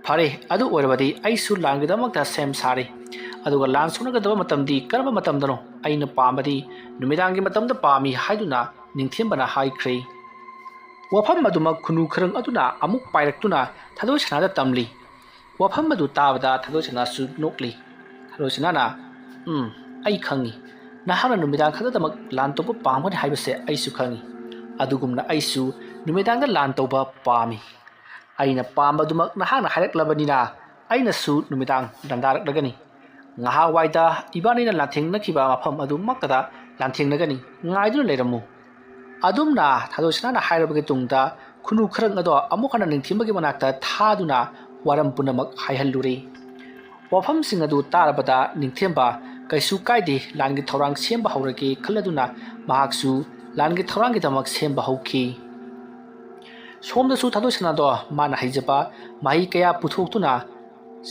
ꯐꯔꯦ, ꯑꯗꯨ ꯑꯣꯏꯔꯕꯗꯤ ꯑꯩꯁꯨ ꯂꯥꯟꯒꯤꯗꯃꯛꯇ ꯁꯦꯝ ꯁꯥꯔꯤ꯫ ꯑꯗꯨꯒ ꯂꯥꯟ ꯁꯣꯛꯅꯒꯗꯕ ꯃꯇꯝꯗꯤ ꯀꯔꯝꯕ ꯃꯇꯝꯗꯅꯣ? ꯑꯩꯅ ꯄꯥꯝꯕꯗꯤ ꯅꯨꯃꯤꯗꯥꯡꯒꯤ ꯃꯇꯝꯗ ꯄꯥꯝꯃꯤ" ꯍꯥꯏꯗꯨꯅ ꯅꯤꯡꯊꯦꯝꯕꯅ ꯍꯥꯏꯈ꯭ꯔꯦ꯫ ꯋꯥꯐꯝ ꯑꯗꯨꯃꯛ ꯈꯨꯅꯨ ꯈꯔꯪ ꯑꯗꯨꯅ ꯑꯃꯨꯛ ꯄꯥꯏꯔꯛꯇꯨꯅ ꯊꯥꯗꯣꯏ ꯁꯅꯥꯗ ꯇꯝꯂꯤ꯫ ꯋꯥꯐꯝ ꯑꯗꯨ ꯇꯥꯕꯗ ꯊꯥꯗꯣꯏ ꯁꯅꯥꯁꯨ ꯅꯣꯛꯂꯤ꯫ ꯊꯥꯗꯣꯏ ꯁꯅꯥꯅ, "ꯎꯝ, ꯑꯩ ꯈꯪꯏ꯫ ꯅꯍꯥꯛꯅ ꯅꯨꯃꯤꯗꯥꯡ ꯈꯛꯇꯗꯃꯛ ꯂꯥꯟ ꯇꯧꯕ ꯄꯥꯝꯒꯅꯤ ꯍꯥꯏꯕꯁꯦ ꯑꯩꯁꯨ ꯈꯪꯏ꯫ ꯑꯗꯨꯒꯨꯝꯅ ꯑꯩꯁꯨ ꯅꯨꯃꯤꯗꯥꯡꯗ ꯂꯥꯟ ꯇꯧꯕ ꯄꯥꯝꯃꯤ꯫ ꯑꯩꯅ ꯄꯥꯝꯕꯗꯨꯃꯛ ꯅꯍꯥꯛꯅ ꯍꯥꯏꯔꯛꯂꯕꯅꯤꯅ ꯑꯩꯅꯁꯨ ꯅꯨꯃꯤꯗꯥꯡ ꯂꯥꯟꯗꯥꯔꯛꯂꯒꯅꯤ꯫ ꯉꯥꯏꯍꯥꯛ ꯋꯥꯏꯗ ꯏꯕꯥꯅꯤꯅ ꯂꯥꯟꯊꯦꯡꯅꯈꯤꯕ ꯃꯐꯝ ꯑꯗꯨꯃꯛꯇꯗ ꯂꯥꯟꯊꯦꯡꯅꯒꯅꯤ꯫ ꯉꯥꯏꯗꯨꯅ ꯂꯩꯔꯝꯃꯨ꯫" ꯑꯗꯨꯝꯅ ꯊꯥꯗꯣꯏ ꯁꯅꯥꯅ ꯍꯥꯏꯔꯕꯒꯤ ꯇꯨꯡꯗ ꯈꯨꯅꯨ ꯈꯔꯪ ꯑꯗꯣ ꯑꯃꯨꯛ ꯍꯟꯅ ꯅꯤꯡꯊꯦꯝꯕꯒꯤ ꯃꯅꯥꯛꯇ ꯊꯥꯗꯨꯅ ꯋꯥꯔꯝ ꯄꯨꯝꯅꯃꯛ ꯍꯥꯏꯍꯜꯂꯨꯔꯦ꯫ ꯋꯥꯐꯝꯁꯤꯡ ꯑꯗꯨ ꯇꯥꯔꯕꯗ ꯅꯤꯡꯊꯦꯝꯕ ꯀꯩꯁꯨ ꯀꯥꯏꯗꯦ, ꯂꯥꯟꯒꯤ ꯊꯧꯔꯥꯡ ꯁꯦꯝꯕ ꯍꯧꯔꯒꯦ ꯈꯜꯂꯗꯨꯅ ꯃꯍꯥꯛꯁꯨ ꯂꯥꯟꯒꯤ ꯊꯧꯔꯥꯡꯒꯤꯗꯃꯛ ꯁꯦꯝꯕ ꯍꯧꯈꯤ꯫ ꯁꯣꯝꯗꯁꯨ ꯊꯥꯗꯣꯏ ꯁꯅꯥꯗꯣ ꯃꯥꯅ ꯍꯩꯖꯕ ꯃꯍꯩ ꯀꯌꯥ ꯄꯨꯊꯣꯛꯇꯨꯅ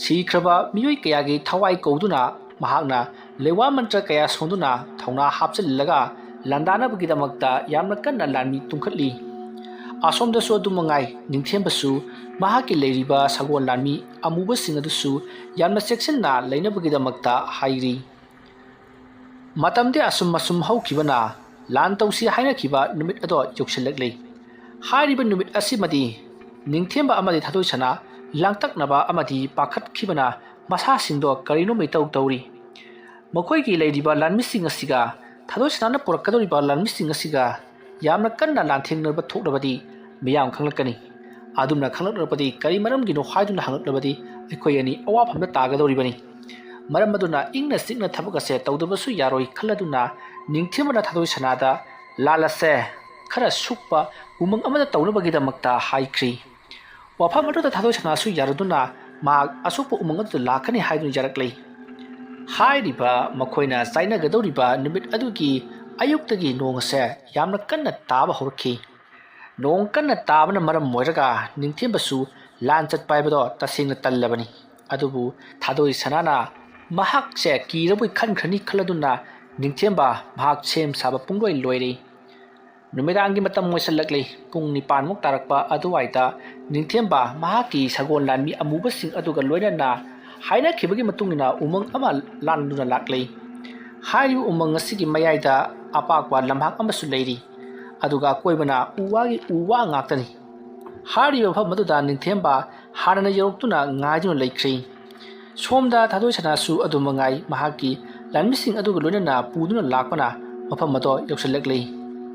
ꯁꯤꯈ꯭ꯔꯕ ꯃꯤꯑꯣꯏ ꯀꯌꯥꯒꯤ ꯊꯋꯥꯏ ꯀꯧꯗꯨꯅ ꯃꯍꯥꯛꯅ ꯂꯩꯋꯥ ꯃꯟꯇ꯭ꯔ ꯀꯌꯥ ꯁꯣꯟꯗꯨꯅ ꯊꯧꯅꯥ ꯍꯥꯞꯆꯤꯜꯂꯒ ꯂꯥꯟꯗꯥꯅꯕꯒꯤꯗꯃꯛꯇ ꯌꯥꯝꯅ ꯀꯟꯅ ꯂꯥꯟꯃꯤ ꯇꯨꯡꯈꯠꯂꯤ꯫ ꯑꯁꯣꯝꯗꯁꯨ ꯑꯗꯨ ꯃꯉꯥꯏ, ꯅꯤꯡꯊꯦꯝꯕꯁꯨ ꯃꯍꯥꯛꯀꯤ ꯂꯩꯔꯤꯕ ꯁꯒꯣꯜ ꯂꯥꯟꯃꯤ ꯑꯃꯨꯕꯁꯤꯡ ꯑꯗꯨꯁꯨ ꯌꯥꯝꯅ ꯆꯦꯛꯁꯤꯟꯅ ꯂꯩꯅꯕꯒꯤꯗꯃꯛꯇ ꯍꯥꯏꯔꯤ꯫ ꯃꯇꯝꯗꯤ ꯑꯁꯨꯝ ꯑꯁꯨꯝ ꯍꯧꯈꯤꯕꯅ ꯂꯥꯟ ꯇꯧꯁꯤ ꯍꯥꯏꯅꯈꯤꯕ ꯅꯨꯃꯤꯠ ꯑꯗꯣ ꯌꯧꯁꯤꯜꯂꯛꯂꯤ꯫ ꯍꯥꯏꯔꯤꯕ ꯅꯨꯃꯤꯠ ꯑꯁꯤꯃꯗꯤ ꯅꯤꯡꯊꯦꯝꯕ ꯑꯃꯗꯤ ꯊꯥꯗꯣꯏ ꯁꯅꯥ ꯂꯥꯡꯇꯛꯅꯕ ꯑꯃꯗꯤ ꯄꯥꯈꯠꯈꯤꯕꯅ ꯃꯁꯥꯁꯤꯡꯗꯣ ꯀꯔꯤꯅꯣ ꯃꯤꯇꯧ ꯇꯧꯔꯤ꯫ ꯃꯈꯣꯏꯒꯤ ꯂꯩꯔꯤꯕ ꯂꯥꯟꯃꯤꯁꯤꯡ ꯑꯁꯤꯒ ꯊꯥꯗꯣꯏ ꯁꯅꯥꯅ ꯄꯨꯔꯛꯀꯗꯧꯔꯤꯕ ꯂꯥꯟꯃꯤꯁꯤꯡ ꯑꯁꯤꯒ ꯌꯥꯝꯅ ꯀꯟꯅ ꯂꯥꯟꯊꯦꯡꯅꯕ ꯊꯣꯛꯂꯕꯗꯤ ꯃꯤꯌꯥꯝ ꯈꯪꯂꯛꯀꯅꯤ꯫ ꯑꯗꯨꯝꯅ ꯈꯪꯂꯛꯂꯕꯗꯤ ꯀꯔꯤ ꯃꯔꯝꯒꯤꯅꯣ ꯍꯥꯏꯗꯨꯅ ꯍꯪꯂꯛꯂꯕꯗꯤ ꯑꯩꯈꯣꯏ ꯑꯅꯤ ꯑꯋꯥꯐꯝꯗ ꯇꯥꯒꯗꯧꯔꯤꯕꯅꯤ꯫ ꯃꯔꯝ ꯑꯗꯨꯅ ꯏꯪꯅ ꯆꯤꯛꯅ ꯊꯕꯛ ꯑꯁꯦ ꯇꯧꯗꯕꯁꯨ ꯌꯥꯔꯣꯏ ꯈꯜꯂꯗꯨꯅ ꯅꯤꯡꯊꯦꯝꯕꯅ ꯊꯥꯗꯣꯏ ꯁꯅꯥꯗ ꯂꯥꯜ ꯑꯁꯦ ꯈꯔ ꯁꯨꯛꯄ ꯎꯃꯪ ꯑꯃꯗ ꯇꯧꯅꯕꯒꯤꯗꯃꯛꯇ ꯍꯥꯏꯈ꯭ꯔꯤ꯫ ꯋꯥꯐꯝ ꯑꯗꯨꯗ ꯊꯥꯗꯣꯏ ꯁꯅꯥꯁꯨ ꯌꯥꯔꯗꯨꯅ ꯃꯍꯥꯛ ꯑꯁꯨꯛꯄ ꯎꯃꯪ ꯑꯗꯨꯗ ꯂꯥꯛꯀꯅꯤ ꯍꯥꯏꯗꯨꯅ ꯌꯥꯔꯛꯂꯤ꯫ ꯍꯥꯏꯔꯤꯕ ꯃꯈꯣꯏꯅ ꯆꯥꯏꯅꯒꯗꯧꯔꯤꯕ ꯅꯨꯃꯤꯠ ꯑꯗꯨꯒꯤ ꯑꯌꯨꯛꯇꯒꯤ ꯅꯣꯡ ꯑꯁꯦ ꯌꯥꯝꯅ ꯀꯟꯅ ꯇꯥꯕ ꯍꯧꯔꯛꯈꯤ꯫ ꯅꯣꯡ ꯀꯟꯅ ꯇꯥꯕꯅ ꯃꯔꯝ ꯑꯣꯏꯔꯒ ꯅꯤꯡꯊꯦꯝꯕꯁꯨ ꯂꯥꯟ ꯆꯠꯄ ꯍꯥꯏꯕꯗꯣ ꯇꯁꯦꯡꯅ ꯇꯜꯂꯕꯅꯤ꯫ ꯑꯗꯨꯕꯨ ꯊꯥꯗꯣꯏ ꯁꯅꯥꯅ ꯃꯍꯥꯛꯁꯦ ꯀꯤꯔꯕꯣꯏ ꯈꯟꯈ꯭ꯔꯅꯤ ꯈꯜꯂꯗꯨꯅ ꯅꯤꯡꯊꯦꯝꯕ ꯃꯍꯥꯛ ꯁꯦꯝ ꯁꯥꯕ ꯄꯨꯡꯂꯣꯏ ꯂꯣꯏꯔꯦ꯫ ꯅꯨꯃꯤꯗꯥꯡꯒꯤ ꯃꯇꯝ ꯑꯣꯏꯁꯜꯂꯛꯂꯤ꯫ ꯄꯨꯡ ꯅꯤꯄꯥꯟꯃꯨꯛ ꯇꯥꯔꯛꯄ ꯑꯗꯨꯋꯥꯏꯗ ꯅꯤꯡꯊꯦꯝꯕ ꯃꯍꯥꯛꯀꯤ ꯁꯒꯣꯜ ꯂꯥꯟꯃꯤ ꯑꯃꯨꯕꯁꯤꯡ ꯑꯗꯨꯒ ꯂꯣꯏꯅꯅ ꯍꯥꯏꯅꯈꯤꯕꯒꯤ ꯃꯇꯨꯡ ꯏꯟꯅ ꯎꯃꯪ ꯑꯃ ꯂꯥꯟꯗꯨꯅ ꯂꯥꯛꯂꯤ꯫ ꯍꯥꯏꯔꯤꯕ ꯎꯃꯪ ꯑꯁꯤꯒꯤ ꯃꯌꯥꯏꯗ ꯑꯄꯥꯛꯄ ꯂꯝꯍꯥꯡ ꯑꯃꯁꯨ ꯂꯩꯔꯤ꯫ ꯑꯗꯨꯒ ꯑꯀꯣꯏꯕꯅ ꯎ ꯋꯥꯒꯤ ꯎ ꯋꯥ ꯉꯥꯛꯇꯅꯤ꯫ ꯍꯥꯏꯔꯤꯕ ꯃꯐꯝ ꯑꯗꯨꯗ ꯅꯤꯡꯊꯦꯝꯕ ꯍꯥꯟꯅꯅ ꯌꯧꯔꯛꯇꯨꯅ ꯉꯥꯏꯗꯨꯅ ꯂꯩꯈ꯭ꯔꯦ꯫ ꯁꯣꯝꯗ ꯊꯥꯗꯣꯏ ꯁꯅꯥꯁꯨ ꯑꯗꯨ ꯃꯉꯥꯏ, ꯃꯍꯥꯛꯀꯤ ꯂꯥꯟꯃꯤꯁꯤꯡ ꯑꯗꯨꯒ ꯂꯣꯏꯅꯅ ꯄꯨꯗꯨꯅ ꯂꯥꯛꯄꯅ ꯃꯐꯝ ꯑꯗꯣ ꯌꯧꯁꯤꯜꯂꯛꯂꯤ꯫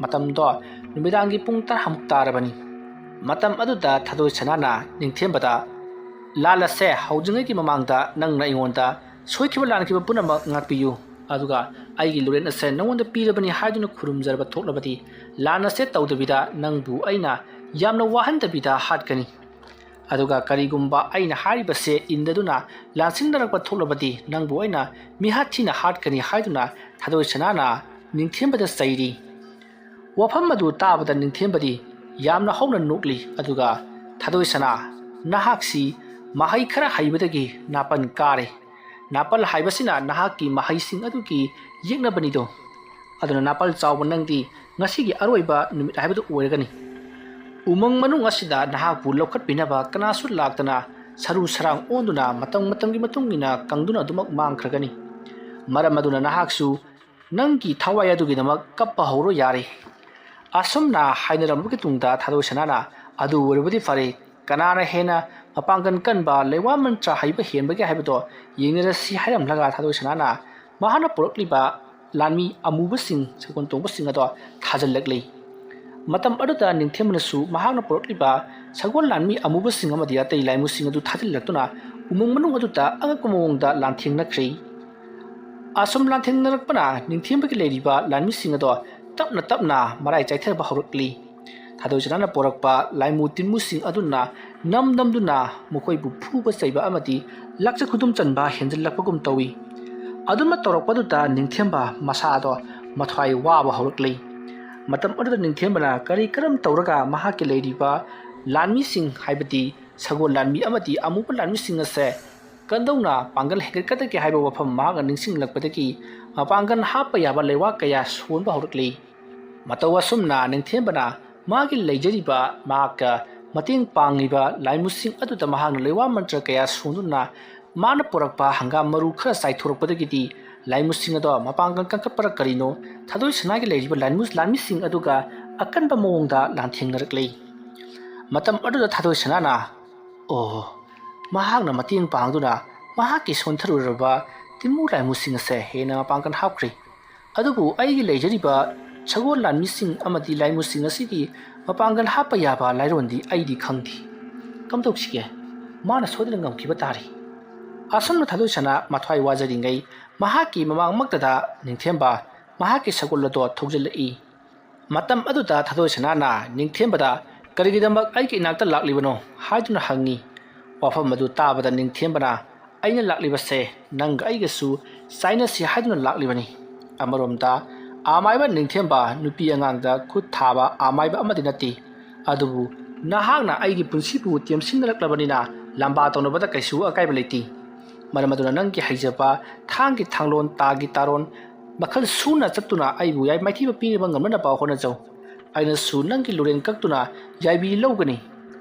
ꯃꯇꯝꯗꯣ ꯅꯨꯃꯤꯗꯥꯡꯒꯤ ꯄꯨꯡ ꯇꯔꯥꯃꯨꯛ ꯇꯥꯔꯕꯅꯤ꯫ ꯃꯇꯝ ꯑꯗꯨꯗ ꯊꯥꯗꯣꯏ ꯁꯅꯥꯅ ꯅꯤꯡꯊꯦꯝꯕꯗ, "ꯂꯥꯟ ꯑꯁꯦ ꯍꯧꯗ꯭ꯔꯤꯉꯩꯒꯤ ꯃꯃꯥꯡꯗ ꯅꯪꯅ ꯑꯩꯉꯣꯟꯗ ꯁꯣꯏꯈꯤꯕ ꯂꯥꯟꯈꯤꯕ ꯄꯨꯝꯅꯃꯛ ꯉꯥꯛꯄꯤꯌꯨ, ꯑꯗꯨꯒ ꯑꯩꯒꯤ ꯂꯣꯔꯦꯟ ꯑꯁꯦ ꯅꯉꯣꯟꯗ ꯄꯤꯔꯕꯅꯤ" ꯍꯥꯏꯗꯨꯅ ꯈꯨꯔꯨꯝꯖꯔꯕ ꯊꯣꯛꯂꯕꯗꯤ ꯂꯥꯟ ꯑꯁꯦ ꯇꯧꯗꯕꯤꯗ ꯅꯪꯕꯨ ꯑꯩꯅ ꯌꯥꯝꯅ ꯋꯥꯍꯟꯗꯕꯤꯗ ꯍꯥꯠꯀꯅꯤ꯫ ꯑꯗꯨꯒ ꯀꯔꯤꯒꯨꯝꯕ ꯑꯩꯅ ꯍꯥꯏꯔꯤꯕꯁꯦ ꯏꯟꯗꯗꯨꯅ ꯂꯥꯟꯁꯤꯡꯅꯔꯛꯄ ꯊꯣꯛꯂꯕꯗꯤ ꯅꯪꯕꯨ ꯑꯩꯅ ꯃꯤꯍꯥꯠ ꯊꯤꯅ ꯍꯥꯠꯀꯅꯤ ꯍꯥꯏꯗꯨꯅ ꯊꯥꯗꯣꯏ ꯁꯅꯥꯅ ꯅꯤꯡꯊꯦꯝꯕꯗ ꯆꯩꯔꯤ꯫ ꯋꯥꯐꯝ ꯑꯗꯨ ꯇꯥꯕꯗ ꯅꯤꯡꯊꯦꯝꯕꯗꯤ ꯌꯥꯝꯅ ꯍꯧꯅ ꯅꯣꯛꯂꯤ꯫ ꯑꯗꯨꯒ, "ꯊꯥꯗꯣꯏ ꯁꯅꯥ, ꯅꯍꯥꯛꯁꯤ ꯃꯍꯩ ꯈꯔ ꯍꯩꯕꯗꯒꯤ ꯅꯥꯄꯟ ꯀꯥꯔꯦ꯫ ꯅꯥꯄꯜ ꯍꯥꯏꯕꯁꯤꯅ ꯅꯍꯥꯛꯀꯤ ꯃꯍꯩꯁꯤꯡ ꯑꯗꯨꯒꯤ ꯌꯦꯛꯅꯕꯅꯤꯗꯣ꯫ ꯑꯗꯨꯅ ꯅꯥꯄꯜ ꯆꯥꯎꯕ ꯅꯪꯗꯤ ꯉꯁꯤꯒꯤ ꯑꯔꯣꯏꯕ ꯅꯨꯃꯤꯠ ꯍꯥꯏꯕꯗꯨ ꯑꯣꯏꯔꯒꯅꯤ꯫ ꯎꯃꯪ ꯃꯅꯨꯡ ꯑꯁꯤꯗ ꯅꯍꯥꯛꯄꯨ ꯂꯧꯈꯠꯄꯤꯅꯕ ꯀꯅꯥꯁꯨ ꯂꯥꯛꯇꯅ ꯁꯔꯨ ꯁꯔꯥꯡ ꯑꯣꯟꯗꯨꯅ ꯃꯇꯝ ꯃꯇꯝꯒꯤ ꯃꯇꯨꯡ ꯏꯟꯅ ꯀꯪꯗꯨꯅ ꯑꯗꯨꯃꯛ ꯃꯥꯡꯈ꯭ꯔꯒꯅꯤ꯫ ꯃꯔꯝ ꯑꯗꯨꯅ ꯅꯍꯥꯛꯁꯨ ꯅꯪꯒꯤ ꯊꯋꯥꯏ ꯑꯗꯨꯒꯤꯗꯃꯛ ꯀꯞꯄ ꯍꯧꯔꯣ ꯌꯥꯔꯦ"꯫ ꯑꯁꯨꯝꯅ ꯍꯥꯏꯅꯔꯝꯕꯒꯤ ꯇꯨꯡꯗ ꯊꯥꯗꯣꯏ ꯁꯅꯥꯅ, "ꯑꯗꯨ ꯑꯣꯏꯔꯕꯗꯤ ꯐꯔꯦ, ꯀꯅꯥꯅ ꯍꯦꯟꯅ ꯃꯄꯥꯡꯒꯜ ꯀꯟꯕ, ꯂꯩꯋꯥ ꯃꯟꯇ꯭ꯔ ꯍꯩꯕ ꯍꯦꯟꯕꯒꯦ ꯍꯥꯏꯕꯗꯣ ꯌꯦꯡꯅꯔꯁꯤ" ꯍꯥꯏꯔꯝꯂꯒ ꯊꯥꯗꯣꯏ ꯁꯅꯥꯅ ꯃꯍꯥꯛꯅ ꯄꯨꯔꯛꯂꯤꯕ ꯂꯥꯟꯃꯤ ꯑꯃꯨꯕꯁꯤꯡ, ꯁꯒꯣꯜ ꯇꯣꯡꯕꯁꯤꯡ ꯑꯗꯣ ꯊꯥꯖꯤꯜꯂꯛꯂꯤ꯫ ꯃꯇꯝ ꯑꯗꯨꯗ ꯅꯤꯡꯊꯦꯝꯕꯅꯁꯨ ꯃꯍꯥꯛꯅ ꯄꯨꯔꯛꯂꯤꯕ ꯁꯒꯣꯜ ꯂꯥꯟꯃꯤ ꯑꯃꯨꯕꯁꯤꯡ ꯑꯃꯗꯤ ꯑꯇꯩ ꯂꯥꯟꯃꯤꯁꯤꯡ ꯑꯗꯨ ꯊꯥꯖꯤꯜꯂꯛꯇꯨꯅ ꯎꯃꯪ ꯃꯅꯨꯡ ꯑꯗꯨꯗ ꯑꯉꯛꯄ ꯃꯑꯣꯡꯗ ꯂꯥꯟꯊꯦꯡꯅꯈ꯭ꯔꯦ꯫ ꯑꯁꯨꯝ ꯂꯥꯟꯊꯦꯡꯅꯔꯛꯄꯅ ꯅꯤꯡꯊꯦꯝꯕꯒꯤ ꯂꯩꯔꯤꯕ ꯂꯥꯟꯃꯤꯁꯤꯡ ꯑꯗꯣ ꯇꯞꯅ ꯇꯞꯅ ꯃꯔꯥꯏ ꯆꯥꯏꯊꯔꯕ ꯍꯧꯔꯛꯂꯤ꯫ ꯊꯥꯗꯣꯏ ꯁꯅꯥꯅ ꯄꯨꯔꯛꯄ ꯂꯥꯏꯃꯨ ꯇꯤꯟꯃꯨꯁꯤꯡ ꯑꯗꯨꯅ ꯅꯝ ꯅꯝꯗꯨꯅ ꯃꯈꯣꯏꯕꯨ ꯐꯨꯕ ꯆꯩꯕ ꯑꯃꯗꯤ ꯂꯥꯛꯆ ꯈꯨꯗꯨꯝ ꯆꯟꯕ ꯍꯦꯟꯖꯤꯜꯂꯛꯄꯒꯨꯝ ꯇꯧꯏ꯫ ꯑꯗꯨꯝꯅ ꯇꯧꯔꯛꯄꯗꯨꯗ ꯅꯤꯡꯊꯦꯝꯕ ꯃꯁꯥꯗꯣ ꯃꯊ꯭ꯋꯥꯏ ꯋꯥꯕ ꯍꯧꯔꯛꯂꯤ꯫ ꯃꯇꯝ ꯑꯗꯨꯗ ꯅꯤꯡꯊꯦꯝꯕꯅ ꯀꯔꯤ ꯀꯔꯝ ꯇꯧꯔꯒ ꯃꯍꯥꯛꯀꯤ ꯂꯩꯔꯤꯕ ꯂꯥꯟꯃꯤꯁꯤꯡ, ꯍꯥꯏꯕꯗꯤ ꯁꯒꯣꯜ ꯂꯥꯟꯃꯤ ꯑꯃꯗꯤ ꯑꯃꯨꯕ ꯂꯥꯟꯃꯤꯁꯤꯡ ꯑꯁꯦ ꯀꯝꯗꯧꯅ ꯄꯥꯡꯒꯜ ꯍꯦꯟꯒꯠꯀꯗꯒꯦ ꯍꯥꯏꯕ ꯋꯥꯐꯝ ꯃꯍꯥꯛꯅ ꯅꯤꯡꯁꯤꯡꯂꯛꯄꯗꯒꯤ ꯃꯄꯥꯡꯒꯜ ꯍꯥꯞꯄ ꯌꯥꯕ ꯂꯩꯋꯥ ꯀꯌꯥ ꯁꯣꯟꯕ ꯍꯧꯔꯛꯂꯤ꯫ ꯃꯇꯧ ꯑꯁꯨꯝꯅ ꯅꯤꯡꯊꯦꯝꯕꯅ ꯃꯥꯒꯤ ꯂꯩꯖꯔꯤꯕ, ꯃꯍꯥꯛꯀ ꯃꯇꯦꯡ ꯄꯥꯡꯂꯤꯕ ꯂꯥꯏꯃꯨꯁꯤꯡ ꯑꯗꯨꯗ ꯃꯍꯥꯛꯅ ꯂꯩꯋꯥ ꯃꯟꯇ꯭ꯔ ꯀꯌꯥ ꯁꯣꯟꯗꯨꯅ ꯃꯥꯅ ꯄꯨꯔꯛꯄ ꯍꯪꯒꯥꯝ ꯃꯔꯨ ꯈꯔ ꯆꯥꯏꯊꯣꯔꯛꯄꯗꯒꯤꯗꯤ ꯂꯥꯏꯃꯨꯁꯤꯡ ꯑꯗꯣ ꯃꯄꯥꯡꯒꯜ ꯀꯟꯈꯠꯄꯔ ꯀꯔꯤꯅꯣ, ꯊꯥꯗꯣꯏ ꯁꯅꯥꯒꯤ ꯂꯩꯔꯤꯕ ꯂꯥꯟꯃꯨ-, ꯂꯥꯟꯃꯤꯁꯤꯡ ꯑꯗꯨꯒ ꯑꯀꯟꯕ ꯃꯑꯣꯡꯗ ꯂꯥꯟꯊꯦꯡꯅꯔꯛꯂꯤ꯫ ꯃꯇꯝ ꯑꯗꯨꯗ ꯊꯥꯗꯣꯏ ꯁꯅꯥꯅ, "ꯑꯣ, ꯃꯍꯥꯛꯅ ꯃꯇꯦꯡ ꯄꯥꯡꯗꯨꯅ ꯃꯍꯥꯛꯀꯤ ꯁꯣꯟꯊꯔꯨꯔꯕ ꯇꯤꯟꯃꯨ ꯂꯥꯏꯃꯨꯁꯤꯡ ꯑꯁꯦ ꯍꯦꯟꯅ ꯃꯄꯥꯡꯒꯜ ꯍꯥꯞꯈ꯭ꯔꯦ꯫ ꯑꯗꯨꯕꯨ ꯑꯩꯒꯤ ꯂꯩꯖꯔꯤꯕ ꯁꯒꯣꯜ ꯂꯥꯟꯃꯤꯁꯤꯡ ꯑꯃꯗꯤ ꯂꯥꯏꯃꯨꯁꯤꯡ ꯑꯁꯤꯒꯤ ꯃꯄꯥꯡꯒꯜ ꯍꯥꯞꯄ ꯌꯥꯕ ꯂꯥꯏꯔꯣꯟꯗꯤ ꯑꯩꯗꯤ ꯈꯪꯗꯦ꯫ ꯀꯝꯗꯧꯁꯤꯒꯦ? ꯃꯥꯅ ꯁꯣꯏꯗꯅ ꯉꯝꯈꯤꯕ ꯇꯥꯔꯦ꯫" ꯑꯁꯨꯝꯅ ꯊꯥꯗꯣꯏ ꯁꯅꯥ ꯃꯊ꯭ꯋꯥꯏ ꯋꯥꯖꯔꯤꯉꯩ ꯃꯍꯥꯛꯀꯤ ꯃꯃꯥꯡꯃꯛꯇꯗ ꯅꯤꯡꯊꯦꯝꯕ ꯃꯍꯥꯛꯀꯤ ꯁꯒꯣꯜ ꯑꯗꯣ ꯊꯧꯖꯤꯜꯂꯛꯏ꯫ ꯃꯇꯝ ꯑꯗꯨꯗ ꯊꯥꯗꯣꯏ ꯁꯅꯥꯅ ꯅꯤꯡꯊꯦꯝꯕꯗ, "ꯀꯔꯤꯒꯤꯗꯃꯛ ꯑꯩꯒꯤ ꯏꯅꯥꯛꯇ ꯂꯥꯛꯂꯤꯕꯅꯣ?" ꯍꯥꯏꯗꯨꯅ ꯍꯪꯉꯤ꯫ ꯋꯥꯐꯝ ꯑꯗꯨ ꯇꯥꯕꯗ ꯅꯤꯡꯊꯦꯝꯕꯅ, "ꯑꯩꯅ ꯂꯥꯛꯂꯤꯕꯁꯦ ꯅꯪꯒ ꯑꯩꯒꯁꯨ ꯆꯥꯏꯅꯁꯤ ꯍꯥꯏꯗꯨꯅ ꯂꯥꯛꯂꯤꯕꯅꯤ꯫ ꯑꯃꯔꯣꯝꯗ ꯑꯃꯥꯏꯕ ꯅꯤꯡꯊꯦꯝꯕ ꯅꯨꯄꯤ ꯑꯉꯥꯡꯗ ꯈꯨꯠ ꯊꯥꯕ ꯑꯃꯥꯏꯕ ꯑꯃꯗꯤ ꯅꯠꯇꯦ꯫ ꯑꯗꯨꯕꯨ ꯅꯍꯥꯛꯅ ꯑꯩꯒꯤ ꯄꯨꯟꯁꯤꯕꯨ ꯇꯦꯝꯁꯤꯟꯅꯔꯛꯂꯕꯅꯤꯅ ꯂꯝꯕꯥ ꯇꯧꯅꯕꯗ ꯀꯩꯁꯨ ꯑꯀꯥꯏꯕ ꯂꯩꯇꯦ꯫ ꯃꯔꯝ ꯑꯗꯨꯅ ꯅꯪꯒꯤ ꯍꯩꯖꯕ ꯊꯥꯡꯒꯤ ꯊꯥꯡꯂꯣꯟ, ꯇꯥꯒꯤ ꯇꯥꯔꯣꯟ ꯃꯈꯜ ꯁꯨꯅ ꯆꯠꯇꯨꯅ ꯑꯩꯕꯨ ꯌꯥꯏ ꯃꯥꯏꯊꯤꯕ ꯄꯤꯅꯕ ꯉꯝꯅꯅꯕ ꯍꯣꯠꯅꯖꯧ꯫ ꯑꯩꯅꯁꯨ ꯅꯪꯒꯤ ꯂꯨꯔꯦꯟ ꯀꯛꯇꯨꯅ ꯌꯥꯏꯕꯤ ꯂꯧꯒꯅꯤ꯫"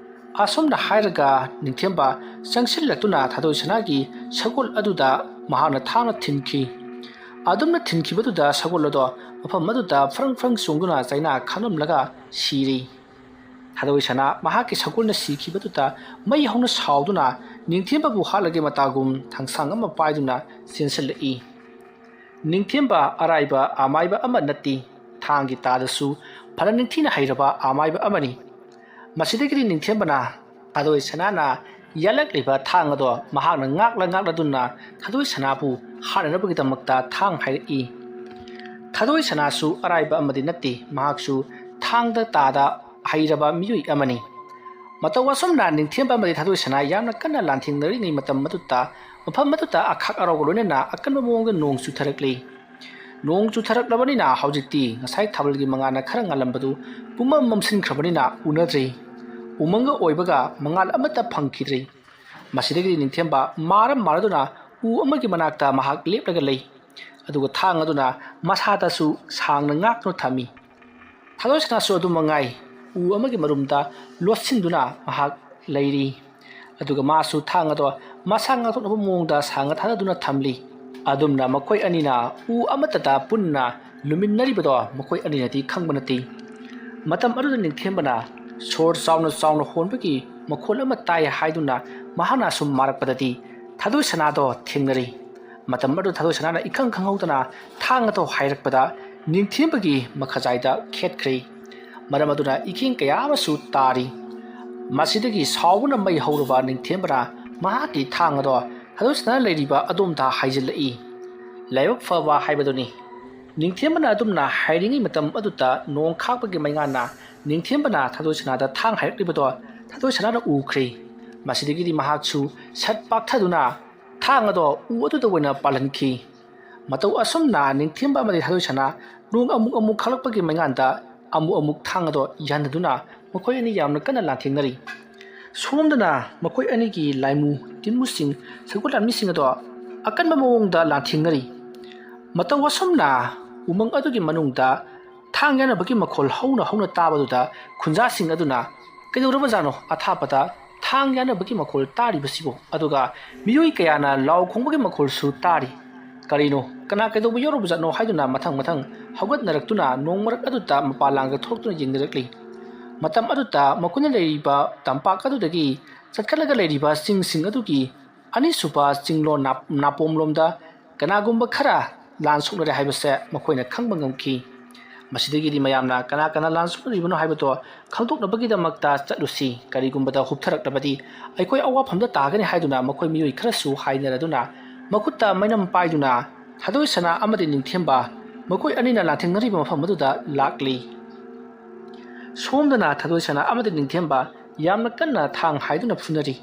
ꯑꯁꯨꯝꯅ ꯍꯥꯏꯔꯒ ꯅꯤꯡꯊꯦꯝꯕ ꯆꯪꯁꯤꯜꯂꯛꯇꯨꯅ ꯊꯥꯗꯣꯏ ꯁꯅꯥꯒꯤ ꯁꯒꯣꯜ ꯑꯗꯨꯗ ꯃꯍꯥꯛꯅ ꯊꯥꯡꯅ ꯊꯤꯟꯈꯤ꯫ ꯑꯗꯨꯝꯅ ꯊꯤꯟꯈꯤꯕꯗꯨꯗ ꯁꯒꯣꯜ ꯑꯗꯣ ꯃꯐꯝ ꯑꯗꯨꯗ ꯐ꯭ꯔꯪ ꯐ꯭ꯔꯪ ꯆꯣꯡꯗꯨꯅ ꯆꯩꯅꯥ ꯈꯥꯝꯂꯝꯂꯒ ꯁꯤꯔꯤ꯫ ꯊꯥꯗꯣꯏ ꯁꯅꯥ ꯃꯍꯥꯛꯀꯤ ꯁꯒꯣꯜꯅ ꯁꯤꯈꯤꯕꯗꯨꯗ ꯃꯩ ꯍꯧꯅ ꯁꯥꯎꯗꯨꯅ ꯅꯤꯡꯊꯦꯝꯕꯕꯨ ꯍꯥꯠꯂꯒꯦ ꯃꯇꯥꯒꯨꯝ ꯊꯥꯡꯁꯥꯡ ꯑꯃ ꯄꯥꯏꯗꯨꯅ ꯆꯦꯟꯁꯤꯜꯂꯛꯏ꯫ ꯅꯤꯡꯊꯦꯝꯕ ꯑꯔꯥꯏꯕ ꯑꯃꯥꯏꯕ ꯑꯃ ꯅꯠꯇꯦ꯫ ꯊꯥꯡꯒꯤ ꯇꯥꯗꯁꯨ ꯐꯅ ꯅꯤꯡꯊꯤꯅ ꯍꯩꯔꯕ ꯑꯃꯥꯏꯕ ꯑꯃꯅꯤ꯫ ꯃꯁꯤꯗꯒꯤꯗꯤ ꯅꯤꯡꯊꯦꯝꯕꯅ ꯊꯥꯗꯣꯏ ꯁꯅꯥꯅ ꯌꯥꯜꯂꯛꯂꯤꯕ ꯊꯥꯡ ꯑꯗꯣ ꯃꯍꯥꯛꯅ ꯉꯥꯛꯂ ꯉꯥꯛꯂꯗꯨꯅ ꯊꯥꯗꯣꯏ ꯁꯅꯥꯕꯨ ꯍꯥꯠꯅꯅꯕꯒꯤꯗꯃꯛꯇ ꯊꯥꯡ ꯍꯥꯏꯔꯛꯏ꯫ ꯊꯥꯗꯣꯏ ꯁꯅꯥꯁꯨ ꯑꯔꯥꯏꯕ ꯑꯃꯗꯤ ꯅꯠꯇꯦ, ꯃꯍꯥꯛꯁꯨ ꯊꯥꯡꯗ ꯇꯥꯗ ꯍꯩꯔꯕ ꯃꯤꯑꯣꯏ ꯑꯃꯅꯤ꯫ ꯃꯇꯧ ꯑꯁꯨꯝꯅ ꯅꯤꯡꯊꯦꯝꯕ ꯑꯃꯗꯤ ꯊꯥꯗꯣꯏ ꯁꯅꯥ ꯌꯥꯝꯅ ꯀꯟꯅ ꯂꯥꯟꯊꯦꯡꯅꯔꯤꯉꯩ ꯃꯇꯝ ꯑꯗꯨꯗ ꯃꯐꯝ ꯑꯗꯨꯗ ꯑꯈꯥꯛ ꯑꯔꯥꯎꯒ ꯂꯣꯏꯅꯅ ꯑꯀꯟꯕ ꯃꯑꯣꯡꯗ ꯅꯣꯡ ꯆꯨꯊꯔꯛꯂꯤ꯫ ꯅꯣꯡ ꯆꯨꯊꯔꯛꯂꯕꯅꯤꯅ ꯍꯧꯖꯤꯛꯇꯤ ꯉꯁꯥꯏ ꯊꯥꯕꯜꯒꯤ ꯃꯉꯥꯜꯅ ꯈꯔ ꯉꯥꯜꯂꯝꯕꯗꯨ ꯄꯨꯝꯃꯝ ꯃꯝꯁꯤꯟꯈ꯭ꯔꯕꯅꯤꯅ ꯎꯅꯗ꯭ꯔꯦ꯫ ꯎꯃꯪꯒ ꯑꯣꯏꯕꯒ ꯃꯉꯥꯜ ꯑꯃꯠꯇ ꯐꯪꯈꯤꯗ꯭ꯔꯦ꯫ ꯃꯁꯤꯗꯒꯤꯗꯤ ꯅꯤꯡꯊꯦꯝꯕ ꯃꯥꯔ ꯃꯥꯔꯗꯨꯅ ꯎ ꯑꯃꯒꯤ ꯃꯅꯥꯛꯇ ꯃꯍꯥꯛ ꯂꯦꯞꯂꯒ ꯂꯩ꯫ ꯑꯗꯨꯒ ꯊꯥꯡ ꯑꯗꯨꯅ ꯃꯁꯥꯗꯁꯨ ꯁꯥꯡꯅ ꯉꯥꯛꯇꯨꯅ ꯊꯝꯃꯤ꯫ ꯊꯥꯗꯣꯏ ꯁꯅꯥꯁꯨ ꯑꯗꯨ ꯃꯉꯥꯏ, ꯎ ꯑꯃꯒꯤ ꯃꯔꯨꯝꯗ ꯂꯣꯠꯁꯤꯟꯗꯨꯅ ꯃꯍꯥꯛ ꯂꯩꯔꯤ꯫ ꯑꯗꯨꯒ ꯃꯥꯁꯨ ꯊꯥꯡ ꯑꯗꯣ ꯃꯁꯥ ꯉꯥꯛꯊꯣꯛꯅꯕ ꯃꯑꯣꯡꯗ ꯁꯥꯡꯅ ꯊꯥꯗꯗꯨꯅ ꯊꯝꯂꯤ꯫ ꯑꯗꯨꯝꯅ ꯃꯈꯣꯏ ꯑꯅꯤꯅ ꯎ ꯑꯃꯠꯇꯗ ꯄꯨꯟꯅ ꯂꯨꯃꯤꯟꯅꯔꯤꯕꯗꯣ ꯃꯈꯣꯏ ꯑꯅꯤꯅꯗꯤ ꯈꯪꯕ ꯅꯠꯇꯦ꯫ ꯃꯇꯝ ꯑꯗꯨꯗ ꯅꯤꯡꯊꯦꯝꯕꯅ ꯁꯣꯔ ꯆꯥꯎꯅ ꯆꯥꯎꯅ ꯍꯣꯟꯕꯒꯤ ꯃꯈꯣꯜ ꯑꯃ ꯇꯥꯏ ꯍꯥꯏꯗꯨꯅ ꯃꯍꯥꯛꯅ ꯑꯁꯨꯝ ꯃꯥꯔꯛꯄꯗꯗꯤ ꯊꯥꯗꯣꯏ ꯁꯅꯥꯗꯣ ꯊꯦꯡꯅꯔꯤ꯫ ꯃꯇꯝ ꯑꯗꯨꯗ ꯊꯥꯗꯣꯏ ꯁꯅꯥꯅ ꯏꯈꯪ ꯈꯪꯍꯧꯗꯅ ꯊꯥꯡ ꯑꯗꯣ ꯍꯥꯏꯔꯛꯄꯗ ꯅꯤꯡꯊꯦꯝꯕꯒꯤ ꯃꯈꯖꯥꯏꯗ ꯈꯦꯠꯈ꯭ꯔꯦ꯫ ꯃꯔꯝ ꯑꯗꯨꯅ ꯏꯀꯦꯡ ꯀꯌꯥ ꯑꯃꯁꯨ ꯇꯥꯔꯤ꯫ ꯃꯁꯤꯗꯒꯤ ꯁꯥꯎꯕꯅ ꯃꯩ ꯍꯧꯔꯕ ꯅꯤꯡꯊꯦꯝꯕꯅ ꯃꯍꯥꯛꯀꯤ ꯊꯥꯡ ꯑꯗꯣ ꯊꯥꯗꯣꯏ ꯁꯅꯥꯅ ꯂꯩꯔꯤꯕ ꯑꯗꯣꯝꯗ ꯍꯥꯏꯖꯤꯜꯂꯛꯏ꯫ ꯂꯥꯏꯕꯛ ꯐꯕ ꯍꯥꯏꯕꯗꯨꯅꯤ꯫ ꯅꯤꯡꯊꯦꯝꯕꯅ ꯑꯗꯨꯝꯅ ꯍꯥꯏꯔꯤꯉꯩ ꯃꯇꯝ ꯑꯗꯨꯗ ꯅꯣꯡ ꯈꯥꯛꯄꯒꯤ ꯃꯩꯉꯥꯟꯅ ꯅꯤꯡꯊꯦꯝꯕꯅ ꯊꯥꯗꯣꯏ ꯁꯅꯥꯗ ꯊꯥꯡ ꯍꯥꯏꯔꯛꯂꯤꯕꯗꯣ ꯊꯥꯗꯣꯏ ꯁꯅꯥꯅ ꯎꯈ꯭ꯔꯦ꯫ ꯃꯁꯤꯗꯒꯤꯗꯤ ꯃꯍꯥꯛꯁꯨ ꯁꯠ ꯄꯥꯛꯊꯗꯨꯅ ꯊꯥꯡ ꯑꯗꯣ ꯎ ꯑꯗꯨꯗ ꯑꯣꯏꯅ ꯄꯥꯜꯍꯟꯈꯤ꯫ ꯃꯇꯧ ꯑꯁꯨꯝꯅ ꯅꯤꯡꯊꯦꯝꯕ ꯑꯃꯗꯤ ꯊꯥꯗꯣꯏ ꯁꯅꯥ ꯅꯣꯡ ꯑꯃꯨꯛ ꯑꯃꯨꯛ ꯈꯥꯛꯂꯛꯄꯒꯤ ꯃꯩꯉꯥꯟꯗ ꯑꯃꯨꯛ ꯑꯃꯨꯛ ꯊꯥꯡ ꯑꯗꯣ ꯌꯥꯟꯅꯗꯨꯅ ꯃꯈꯣꯏ ꯑꯅꯤ ꯌꯥꯝꯅ ꯀꯟꯅ ꯂꯥꯟꯊꯦꯡꯅꯔꯤ꯫ ꯁꯣꯝꯗꯅ ꯃꯈꯣꯏ ꯑꯅꯤꯒꯤ ꯂꯥꯏꯃꯨ ꯇꯤꯟꯃꯨꯁꯤꯡ ꯁꯒꯣꯜ ꯂꯥꯟꯃꯤꯁꯤꯡ ꯑꯗꯣ ꯑꯀꯟꯕ ꯃꯑꯣꯡꯗ ꯂꯥꯟꯊꯦꯡꯅꯔꯤ꯫ ꯃꯇꯧ ꯑꯁꯨꯝꯅ ꯎꯃꯪ ꯑꯗꯨꯒꯤ ꯃꯅꯨꯡꯗ ꯊꯥꯡ ꯌꯥꯟꯅꯕꯒꯤ ꯃꯈꯣꯜ ꯍꯧꯅ ꯍꯧꯅ ꯇꯥꯕꯗꯨꯗ ꯈꯨꯟꯖꯥꯁꯤꯡ ꯑꯗꯨꯅ "ꯀꯩꯗꯧꯔꯕꯖꯥꯠꯅꯣ ꯑꯊꯥꯞꯄꯗ ꯊꯥꯡ ꯌꯥꯟꯅꯕꯒꯤ ꯃꯈꯣꯜ ꯇꯥꯔꯤꯕꯁꯤꯕꯨ?" ꯑꯗꯨꯒ ꯃꯤꯑꯣꯏ ꯀꯌꯥꯅ ꯂꯥꯎ ꯈꯣꯡꯕꯒꯤ ꯃꯈꯣꯜꯁꯨ ꯇꯥꯔꯤ꯫ "ꯀꯔꯤꯅꯣ, ꯀꯅꯥ ꯀꯩꯗꯧꯕ ꯌꯥꯎꯔꯕꯖꯥꯠꯅꯣ?" ꯍꯥꯏꯗꯨꯅ ꯃꯊꯪ ꯃꯊꯪ ꯍꯧꯒꯠꯅꯔꯛꯇꯨꯅ ꯅꯣꯡ ꯃꯔꯛ ꯑꯗꯨꯗ ꯃꯄꯥꯟ ꯂꯥꯡꯗ ꯊꯣꯛꯇꯨꯅ ꯌꯦꯡꯅꯔꯛꯂꯤ꯫ ꯃꯇꯝ ꯑꯗꯨꯗ ꯃꯈꯣꯏꯅ ꯂꯩꯔꯤꯕ ꯇꯝꯄꯥꯛ ꯑꯗꯨꯗꯒꯤ ꯆꯠꯈꯠꯂꯒ ꯂꯩꯔꯤꯕ ꯆꯤꯡꯁꯤꯡ ꯑꯗꯨꯒꯤ ꯑꯅꯤꯁꯨꯕ ꯆꯤꯡꯂꯣꯟ ꯅꯥ-, ꯅꯥꯄꯣꯝꯂꯣꯝꯗ ꯀꯅꯥꯒꯨꯝꯕ ꯈꯔ ꯂꯥꯟ ꯁꯣꯛꯅꯔꯦ ꯍꯥꯏꯕꯁꯦ ꯃꯈꯣꯏꯅ ꯈꯪꯕ ꯉꯝꯈꯤ꯫ ꯃꯁꯤꯗꯒꯤꯗꯤ ꯃꯌꯥꯝꯅ ꯀꯅꯥ ꯀꯅꯥ ꯂꯥꯟ ꯁꯣꯛꯅꯔꯤꯕꯅꯣ ꯍꯥꯏꯕꯗꯣ ꯈꯪꯗꯣꯛꯅꯕꯒꯤꯗꯃꯛꯇ ꯆꯠꯂꯨꯁꯤ, ꯀꯔꯤꯒꯨꯝꯕꯗ ꯍꯨꯞꯊꯔꯛꯂꯕꯗꯤ ꯑꯩꯈꯣꯏ ꯑꯋꯥꯐꯝꯗ ꯇꯥꯒꯅꯤ ꯍꯥꯏꯗꯨꯅ ꯃꯈꯣꯏ ꯃꯤꯑꯣꯏ ꯈꯔꯁꯨ ꯍꯥꯏꯅꯔꯗꯨꯅ ꯃꯈꯨꯠꯇ ꯃꯩꯅꯝ ꯄꯥꯏꯗꯨꯅ ꯊꯥꯗꯣꯏ ꯁꯅꯥ ꯑꯃꯗꯤ ꯅꯤꯡꯊꯦꯝꯕ ꯃꯈꯣꯏ ꯑꯅꯤꯅ ꯂꯥꯟꯊꯦꯡꯅꯔꯤꯕ ꯃꯐꯝ ꯑꯗꯨꯗ ꯂꯥꯛꯂꯤ꯫ ꯁꯣꯝꯗꯅ ꯊꯥꯗꯣꯏ ꯁꯅꯥ ꯑꯃꯗꯤ ꯅꯤꯡꯊꯦꯝꯕ ꯌꯥꯝꯅ ꯀꯟꯅ ꯊꯥꯡ ꯍꯥꯏꯗꯨꯅ ꯐꯨꯅꯔꯤ꯫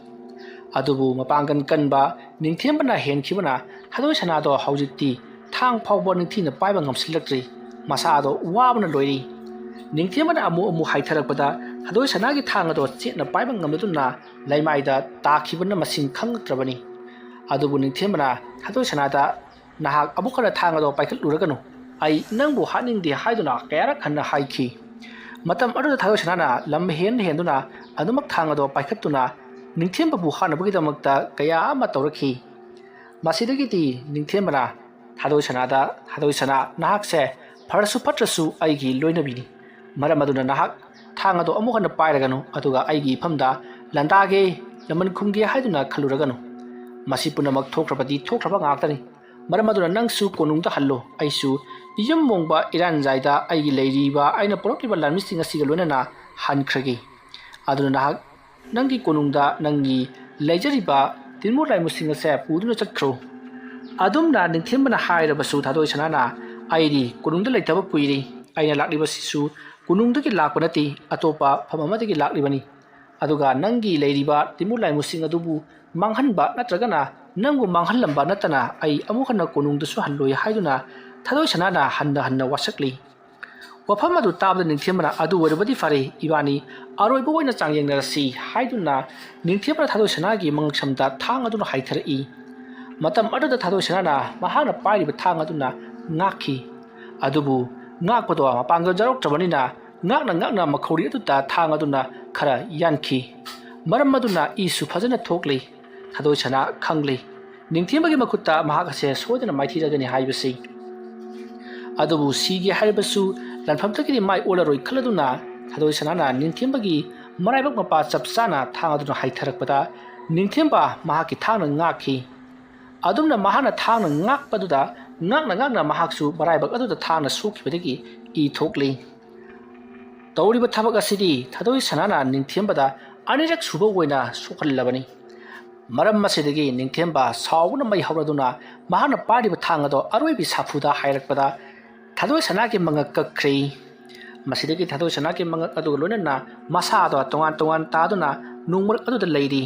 ꯑꯗꯨꯕꯨ ꯃꯄꯥꯡꯒꯜ ꯀꯟꯕ ꯅꯤꯡꯊꯦꯝꯕꯅ ꯍꯦꯟꯈꯤꯕꯅ ꯊꯥꯗꯣꯏ ꯁꯅꯥꯗꯣ ꯍꯧꯖꯤꯛꯇꯤ ꯊꯥꯡ ꯐꯥꯎꯕ ꯅꯤꯡꯊꯤꯅ ꯄꯥꯏꯕ ꯉꯝꯁꯤꯜꯂꯛꯇ꯭ꯔꯤ꯫ ꯃꯁꯥꯗꯣ ꯋꯥꯕꯅ ꯂꯣꯏꯔꯤ꯫ ꯅꯤꯡꯊꯦꯝꯕꯅ ꯑꯃꯨꯛ ꯑꯃꯨꯛ ꯍꯥꯏꯊꯔꯛꯄꯗ ꯊꯥꯗꯣꯏ ꯁꯅꯥꯒꯤ ꯊꯥꯡ ꯑꯗꯣ ꯆꯦꯠꯅ ꯄꯥꯏꯕ ꯉꯝꯂꯗꯨꯅ ꯂꯩꯃꯥꯏꯗ ꯇꯥꯈꯤꯕꯅ ꯃꯁꯤꯡ ꯈꯪꯉꯛꯇ꯭ꯔꯕꯅꯤ꯫ ꯑꯗꯨꯕꯨ ꯅꯤꯡꯊꯦꯝꯕꯅ ꯊꯥꯗꯣꯏ ꯁꯅꯥꯗ, "ꯅꯍꯥꯛ ꯑꯃꯨꯛ ꯍꯟꯅ ꯊꯥꯡ ꯑꯗꯣ ꯄꯥꯏꯈꯠꯂꯨꯔꯒꯅꯨ, ꯑꯩ ꯅꯪꯕꯨ ꯍꯥꯠꯅꯤꯡꯗꯦ" ꯍꯥꯏꯗꯨꯅ ꯀꯌꯥꯔꯛ ꯍꯟꯅ ꯍꯥꯏꯈꯤ꯫ ꯃꯇꯝ ꯑꯗꯨꯗ ꯊꯥꯗꯣꯏ ꯁꯅꯥꯅ ꯂꯝ ꯍꯦꯟ ꯍꯦꯟꯗꯨꯅ ꯑꯗꯨꯃꯛ ꯊꯥꯡ ꯑꯗꯣ ꯄꯥꯏꯈꯠꯇꯨꯅ ꯅꯤꯡꯊꯦꯝꯕꯕꯨ ꯍꯥꯠꯅꯕꯒꯤꯗꯃꯛꯇ ꯀꯌꯥ ꯑꯃ ꯇꯧꯔꯛꯈꯤ꯫ ꯃꯁꯤꯗꯒꯤꯗꯤ ꯅꯤꯡꯊꯦꯝꯕꯅ ꯊꯥꯗꯣꯏ ꯁꯅꯥꯗ, "ꯊꯥꯗꯣꯏ ꯁꯅꯥ, ꯅꯍꯥꯛꯁꯦ ꯐꯔꯁꯨ ꯐꯠꯇ꯭ꯔꯁꯨ ꯑꯩꯒꯤ ꯂꯣꯏꯅꯕꯤꯅꯤ꯫ ꯃꯔꯝ ꯑꯗꯨꯅ ꯅꯍꯥꯛ ꯊꯥꯡ ꯑꯗꯨ ꯑꯃꯨꯛ ꯍꯟꯅ ꯄꯥꯏꯔꯒꯅꯨ, ꯑꯗꯨꯒ ꯑꯩꯒꯤ ꯏꯐꯝꯗ ꯂꯥꯟꯗꯥꯒꯦ, ꯂꯃꯟ ꯈꯨꯝꯒꯦ ꯍꯥꯏꯗꯨꯅ ꯈꯜꯂꯨꯔꯒꯅꯨ꯫ ꯃꯁꯤ ꯄꯨꯝꯅꯃꯛ ꯊꯣꯛꯈ꯭ꯔꯕꯗꯤ ꯊꯣꯛꯈ꯭ꯔꯕ ꯉꯥꯛꯇꯅꯤ꯫ ꯃꯔꯝ ꯑꯗꯨꯅ ꯅꯪꯁꯨ ꯀꯣꯅꯨꯡꯗ ꯍꯜꯂꯨ, ꯑꯩꯁꯨ ꯌꯨꯝ ꯃꯣꯡꯕ ꯏꯔꯥꯟꯖꯥꯏꯗ ꯑꯩꯒꯤ ꯂꯩꯔꯤꯕ ꯑꯩꯅ ꯄꯨꯔꯛꯂꯤꯕ ꯂꯥꯟꯃꯤꯁꯤꯡ ꯑꯁꯤꯒ ꯂꯣꯏꯅꯅ ꯍꯟꯈ꯭ꯔꯒꯦ꯫ ꯑꯗꯨꯅ ꯅꯍꯥꯛ ꯅꯪꯒꯤ ꯀꯣꯅꯨꯡꯗ ꯅꯪꯒꯤ ꯂꯩꯖꯔꯤꯕ ꯇꯤꯟꯃꯨ ꯂꯥꯏꯃꯨꯁꯤꯡ ꯑꯁꯦ ꯄꯨꯗꯨꯅ ꯆꯠꯈ꯭ꯔꯣ꯫ ꯑꯗꯨꯝꯅ ꯅꯤꯡꯊꯦꯝꯕꯅ ꯍꯥꯏꯔꯕꯁꯨ ꯊꯥꯗꯣꯏ ꯁꯅꯥꯅ, "ꯑꯩꯗꯤ ꯀꯣꯅꯨꯡꯗ ꯂꯩꯇꯕ ꯀꯨꯏꯔꯦ꯫ ꯑꯩꯅ ꯂꯥꯛꯂꯤꯕꯁꯤꯁꯨ ꯀꯣꯅꯨꯡꯗꯒꯤ ꯂꯥꯛꯄ ꯅꯠꯇꯦ, ꯑꯇꯣꯞꯄ ꯃꯐꯝ ꯑꯃꯗꯒꯤ ꯂꯥꯛꯂꯤꯕꯅꯤ꯫ ꯑꯗꯨꯒ ꯅꯪꯒꯤ ꯂꯩꯔꯤꯕ ꯇꯤꯟꯃꯨ ꯂꯥꯏꯃꯨꯁꯤꯡ ꯑꯗꯨꯕꯨ ꯃꯥꯡꯍꯟꯕ ꯅꯠꯇ꯭ꯔꯒꯅ ꯅꯪꯕꯨ ꯃꯥꯡꯍꯜꯂꯝꯕ ꯅꯠꯇꯅ ꯑꯩ ꯑꯃꯨꯛ ꯍꯟꯅ ꯀꯣꯅꯨꯡꯗꯁꯨ ꯍꯜꯂꯣꯏ" ꯍꯥꯏꯗꯨꯅ ꯊꯥꯗꯣꯏ ꯁꯅꯥꯅ ꯍꯟꯅ ꯍꯟꯅ ꯋꯥꯁꯛꯂꯤ꯫ ꯋꯥꯐꯝ ꯑꯗꯨ ꯇꯥꯕꯗ ꯅꯤꯡꯊꯦꯝꯕꯅ, "ꯑꯗꯨ ꯑꯣꯏꯔꯕꯗꯤ ꯐꯔꯦ, ꯏꯕꯥꯅꯤ ꯑꯔꯣꯏꯕ ꯑꯣꯏꯅ ꯆꯥꯡꯌꯦꯡꯅꯔꯁꯤ" ꯍꯥꯏꯗꯨꯅ ꯅꯤꯡꯊꯦꯝꯕꯅ ꯊꯥꯗꯣꯏ ꯁꯅꯥꯒꯤ ꯃꯉꯛꯁꯝꯗ ꯊꯥꯡ ꯑꯗꯨꯅ ꯍꯥꯏꯊꯔꯛꯏ꯫ ꯃꯇꯝ ꯑꯗꯨꯗ ꯊꯥꯗꯣꯏ ꯁꯅꯥꯅ ꯃꯍꯥꯛꯅ ꯄꯥꯏꯔꯤꯕ ꯊꯥꯡ ꯑꯗꯨꯅ ꯉꯥꯛꯈꯤ꯫ ꯑꯗꯨꯕꯨ ꯉꯥꯛꯄꯗꯣ ꯃꯄꯥꯡꯒꯜ ꯌꯥꯎꯔꯛꯇ꯭ꯔꯕꯅꯤꯅ ꯉꯥꯛꯅ ꯉꯥꯛꯅ ꯃꯈꯧꯔꯤ ꯑꯗꯨꯗ ꯊꯥꯡ ꯑꯗꯨꯅ ꯈꯔ ꯌꯥꯟꯈꯤ꯫ ꯃꯔꯝ ꯑꯗꯨꯅ ꯏꯁꯨ ꯐꯖꯅ ꯊꯣꯛꯂꯤ꯫ ꯊꯥꯗꯣꯏ ꯁꯅꯥ ꯈꯪꯂꯤ꯫ ꯅꯤꯡꯊꯦꯝꯕꯒꯤ ꯃꯈꯨꯠꯇ ꯃꯍꯥꯛ ꯑꯁꯦ ꯁꯣꯏꯗꯅ ꯃꯥꯏꯊꯤꯔꯒꯅꯤ ꯍꯥꯏꯕꯁꯤ꯫ ꯑꯗꯨꯕꯨ ꯁꯤꯒꯦ ꯍꯥꯏꯔꯕꯁꯨ ꯂꯥꯟꯐꯝꯗꯒꯤꯗꯤ ꯃꯥꯏ ꯑꯣꯜꯂꯔꯣꯏ ꯈꯜꯂꯗꯨꯅ ꯊꯥꯗꯣꯏ ꯁꯅꯥꯅ ꯅꯤꯡꯊꯦꯝꯕꯒꯤ ꯃꯔꯥꯏꯕꯛ ꯃꯄꯥ ꯆꯞ ꯆꯥꯅ ꯊꯥꯡ ꯑꯗꯨꯅ ꯍꯥꯏꯊꯔꯛꯄꯗ ꯅꯤꯡꯊꯦꯝꯕ ꯃꯍꯥꯛꯀꯤ ꯊꯥꯡꯅ ꯉꯥꯛꯈꯤ꯫ ꯑꯗꯨꯝꯅ ꯃꯍꯥꯛꯅ ꯊꯥꯡꯅ ꯉꯥꯛꯄꯗꯨꯗ ꯉꯥꯛꯅ ꯉꯥꯛꯅ ꯃꯍꯥꯛꯁꯨ ꯃꯔꯥꯏꯕꯛ ꯑꯗꯨꯗ ꯊꯥꯡꯅ ꯁꯣꯛꯈꯤꯕꯗꯒꯤ ꯏ ꯊꯣꯛꯂꯤ꯫ ꯇꯧꯔꯤꯕ ꯊꯕꯛ ꯑꯁꯤꯗꯤ ꯊꯥꯗꯣꯏ ꯁꯅꯥꯅ ꯅꯤꯡꯊꯦꯝꯕꯗ ꯑꯅꯤꯔꯛ ꯁꯨꯕ ꯑꯣꯏꯅ ꯁꯣꯛꯍꯜꯂꯕꯅꯤ꯫ ꯃꯔꯝ ꯑꯁꯤꯗꯒꯤ ꯅꯤꯡꯊꯦꯝꯕ ꯁꯥꯎꯕꯅ ꯃꯩ ꯍꯧꯔꯗꯨꯅ ꯃꯍꯥꯛꯅ ꯄꯥꯏꯔꯤꯕ ꯊꯥꯡ ꯑꯗꯣ ꯑꯔꯣꯏꯕꯤ ꯁꯥꯐꯨꯗ ꯍꯥꯏꯔꯛꯄꯗ ꯊꯥꯗꯣꯏ ꯁꯅꯥꯒꯤ ꯃꯉꯛ ꯀꯛꯈ꯭ꯔꯦ꯫ ꯃꯁꯤꯗꯒꯤ ꯊꯥꯗꯣꯏ ꯁꯅꯥꯒꯤ ꯃꯉꯛ ꯑꯗꯨꯒ ꯂꯣꯏꯅꯅ ꯃꯁꯥꯗꯣ ꯇꯣꯉꯥꯟ ꯇꯣꯉꯥꯟ ꯇꯥꯗꯨꯅ ꯅꯣꯡꯃꯔꯛ ꯑꯗꯨꯗ ꯂꯩꯔꯤ꯫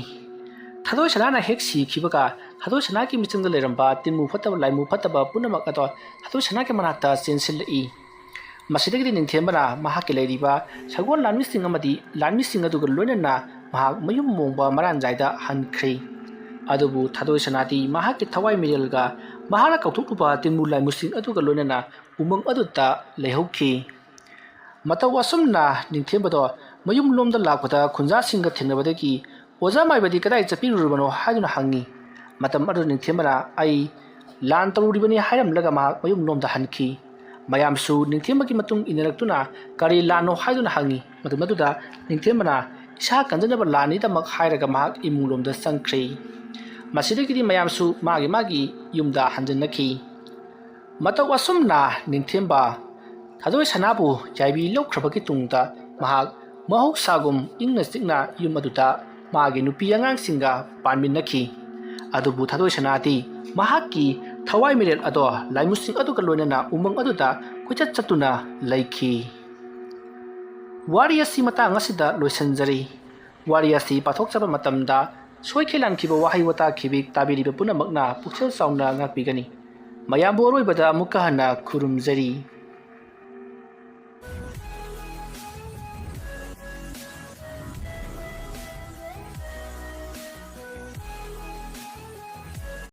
ꯊꯥꯗꯣꯏ ꯁꯅꯥꯅ ꯍꯦꯛ ꯁꯤꯈꯤꯕꯒ ꯊꯥꯗꯣꯏ ꯁꯅꯥꯒꯤ ꯃꯤꯆꯪꯗ ꯂꯩꯔꯝꯕ ꯇꯤꯟꯃꯨ ꯐꯠꯇꯕ ꯂꯥꯏꯃꯨ ꯐꯠꯇꯕ ꯄꯨꯝꯅꯃꯛ ꯑꯗꯣ ꯊꯥꯗꯣꯏ ꯁꯅꯥꯒꯤ ꯃꯅꯥꯛꯇ ꯆꯦꯟꯁꯤꯜꯂꯛꯏ꯫ ꯃꯁꯤꯗꯒꯤꯗꯤ ꯅꯤꯡꯊꯦꯝꯕꯅ ꯃꯍꯥꯛꯀꯤ ꯂꯩꯔꯤꯕ ꯁꯒꯣꯜ ꯂꯥꯟꯃꯤꯁꯤꯡ ꯑꯃꯗꯤ ꯂꯥꯟꯃꯤꯁꯤꯡ ꯑꯗꯨꯒ ꯂꯣꯏꯅꯅ ꯃꯍꯥꯛ ꯃꯌꯨꯝ ꯃꯣꯡꯕ ꯃꯔꯥꯟꯖꯥꯏꯗ ꯍꯟꯈ꯭ꯔꯦ꯫ ꯑꯗꯨꯕꯨ ꯊꯥꯗꯣꯏ ꯁꯅꯥꯗꯤ ꯃꯍꯥꯛꯀꯤ ꯊꯋꯥꯏ ꯃꯤꯔꯦꯜꯒ ꯃꯍꯥꯛꯅ ꯀꯧꯊꯣꯛꯂꯨꯕ ꯇꯤꯟꯃꯨ ꯂꯥꯏꯃꯨꯁꯤꯡ ꯑꯗꯨꯒ ꯂꯣꯏꯅꯅ ꯎꯃꯪ ꯑꯗꯨꯗ ꯂꯩꯍꯧꯈꯤ꯫ ꯃꯇꯧ ꯑꯁꯨꯝꯅ ꯅꯤꯡꯊꯦꯝꯕꯗꯣ ꯃꯌꯨꯝꯂꯣꯝꯗ ꯂꯥꯛꯄꯗ ꯈꯨꯟꯖꯥꯁꯤꯡꯒ ꯊꯦꯡꯅꯕꯗꯒꯤ, "ꯑꯣꯖꯥ ꯃꯥꯏꯕꯗꯤ ꯀꯗꯥꯏ ꯆꯠꯄꯤꯔꯨꯔꯕꯅꯣ?" ꯍꯥꯏꯗꯨꯅ ꯍꯪꯉꯤ꯫ ꯃꯇꯝ ꯑꯗꯨꯗ ꯅꯤꯡꯊꯦꯝꯕꯅ, "ꯑꯩ ꯂꯥꯟ ꯇꯧꯔꯨꯔꯤꯕꯅꯤ" ꯍꯥꯏꯔꯝꯂꯒ ꯃꯍꯥꯛ ꯃꯌꯨꯝꯂꯣꯝꯗ ꯍꯟꯈꯤ꯫ ꯃꯌꯥꯝꯁꯨ ꯅꯤꯡꯊꯦꯝꯕꯒꯤ ꯃꯇꯨꯡ ꯏꯟꯅꯔꯛꯇꯨꯅ ꯀꯔꯤ ꯂꯥꯟꯅꯣ ꯍꯥꯏꯗꯨꯅ ꯍꯪꯉꯤ꯫ ꯃꯇꯝ ꯑꯗꯨꯗ ꯅꯤꯡꯊꯦꯝꯕꯅ ꯏꯁꯥ ꯀꯟꯖꯅꯕ ꯂꯥꯟꯅꯤꯗꯃꯛ ꯍꯥꯏꯔꯒ ꯃꯍꯥꯛ ꯏꯃꯨꯡꯂꯣꯝꯗ ꯆꯪꯈ꯭ꯔꯦ꯫ ꯃꯁꯤꯗꯒꯤꯗꯤ ꯃꯌꯥꯝꯁꯨ ꯃꯥꯒꯤ ꯃꯥꯒꯤ ꯌꯨꯝꯗ ꯍꯟꯖꯤꯟꯅꯈꯤ꯫ ꯃꯇꯧ ꯑꯁꯨꯝꯅ ꯅꯤꯡꯊꯦꯝꯕ ꯊꯥꯗꯣꯏ ꯁꯅꯥꯕꯨ ꯌꯥꯏꯕꯤ ꯂꯧꯈ꯭ꯔꯕꯒꯤ ꯇꯨꯡꯗ ꯃꯍꯥꯛ ꯃꯍꯧꯁꯥꯒꯨꯝ ꯏꯪꯅ ꯆꯤꯛꯅ ꯌꯨꯝ ꯑꯗꯨꯗ ꯃꯥꯒꯤ ꯅꯨꯄꯤ ꯑꯉꯥꯡꯁꯤꯡꯒ ꯄꯥꯟꯃꯤꯟꯅꯈꯤ꯫ ꯑꯗꯨꯕꯨ ꯊꯥꯗꯣꯏ ꯁꯅꯥꯗꯤ ꯃꯍꯥꯛꯀꯤ ꯊꯋꯥꯏ ꯃꯤꯔꯦꯜ ꯑꯗꯣ ꯂꯥꯏꯃꯨꯁꯤꯡ ꯑꯗꯨꯒ ꯂꯣꯏꯅꯅ ꯎꯃꯪ ꯑꯗꯨꯗ ꯀꯣꯏꯆꯠ ꯆꯠꯇꯨꯅ ꯂꯩꯈꯤ꯫ ꯋꯥꯔꯤ ꯑꯁꯤ ꯃꯇꯥꯡ ꯑꯁꯤꯗ ꯂꯣꯏꯁꯤꯟꯖꯔꯤ꯫ ꯋꯥꯔꯤ ꯑꯁꯤ ꯄꯥꯊꯣꯛꯆꯕ ꯃꯇꯝꯗ ꯁꯣꯏꯈꯤ ꯂꯥꯟꯈꯤꯕ ꯋꯥꯍꯩ ꯋꯥꯇꯥ ꯈꯤꯕꯤꯛ ꯇꯥꯕꯤꯔꯤꯕ ꯄꯨꯝꯅꯃꯛꯅ ꯄꯨꯛꯆꯦꯜ ꯆꯥꯎꯅ ꯉꯥꯛꯄꯤꯒꯅꯤ꯫ ꯃꯌꯥꯝꯕꯨ ꯑꯔꯣꯏꯕꯗ ꯑꯃꯨꯛꯀ ꯍꯟꯅ ꯈꯨꯔꯨꯝꯖꯔꯤ꯫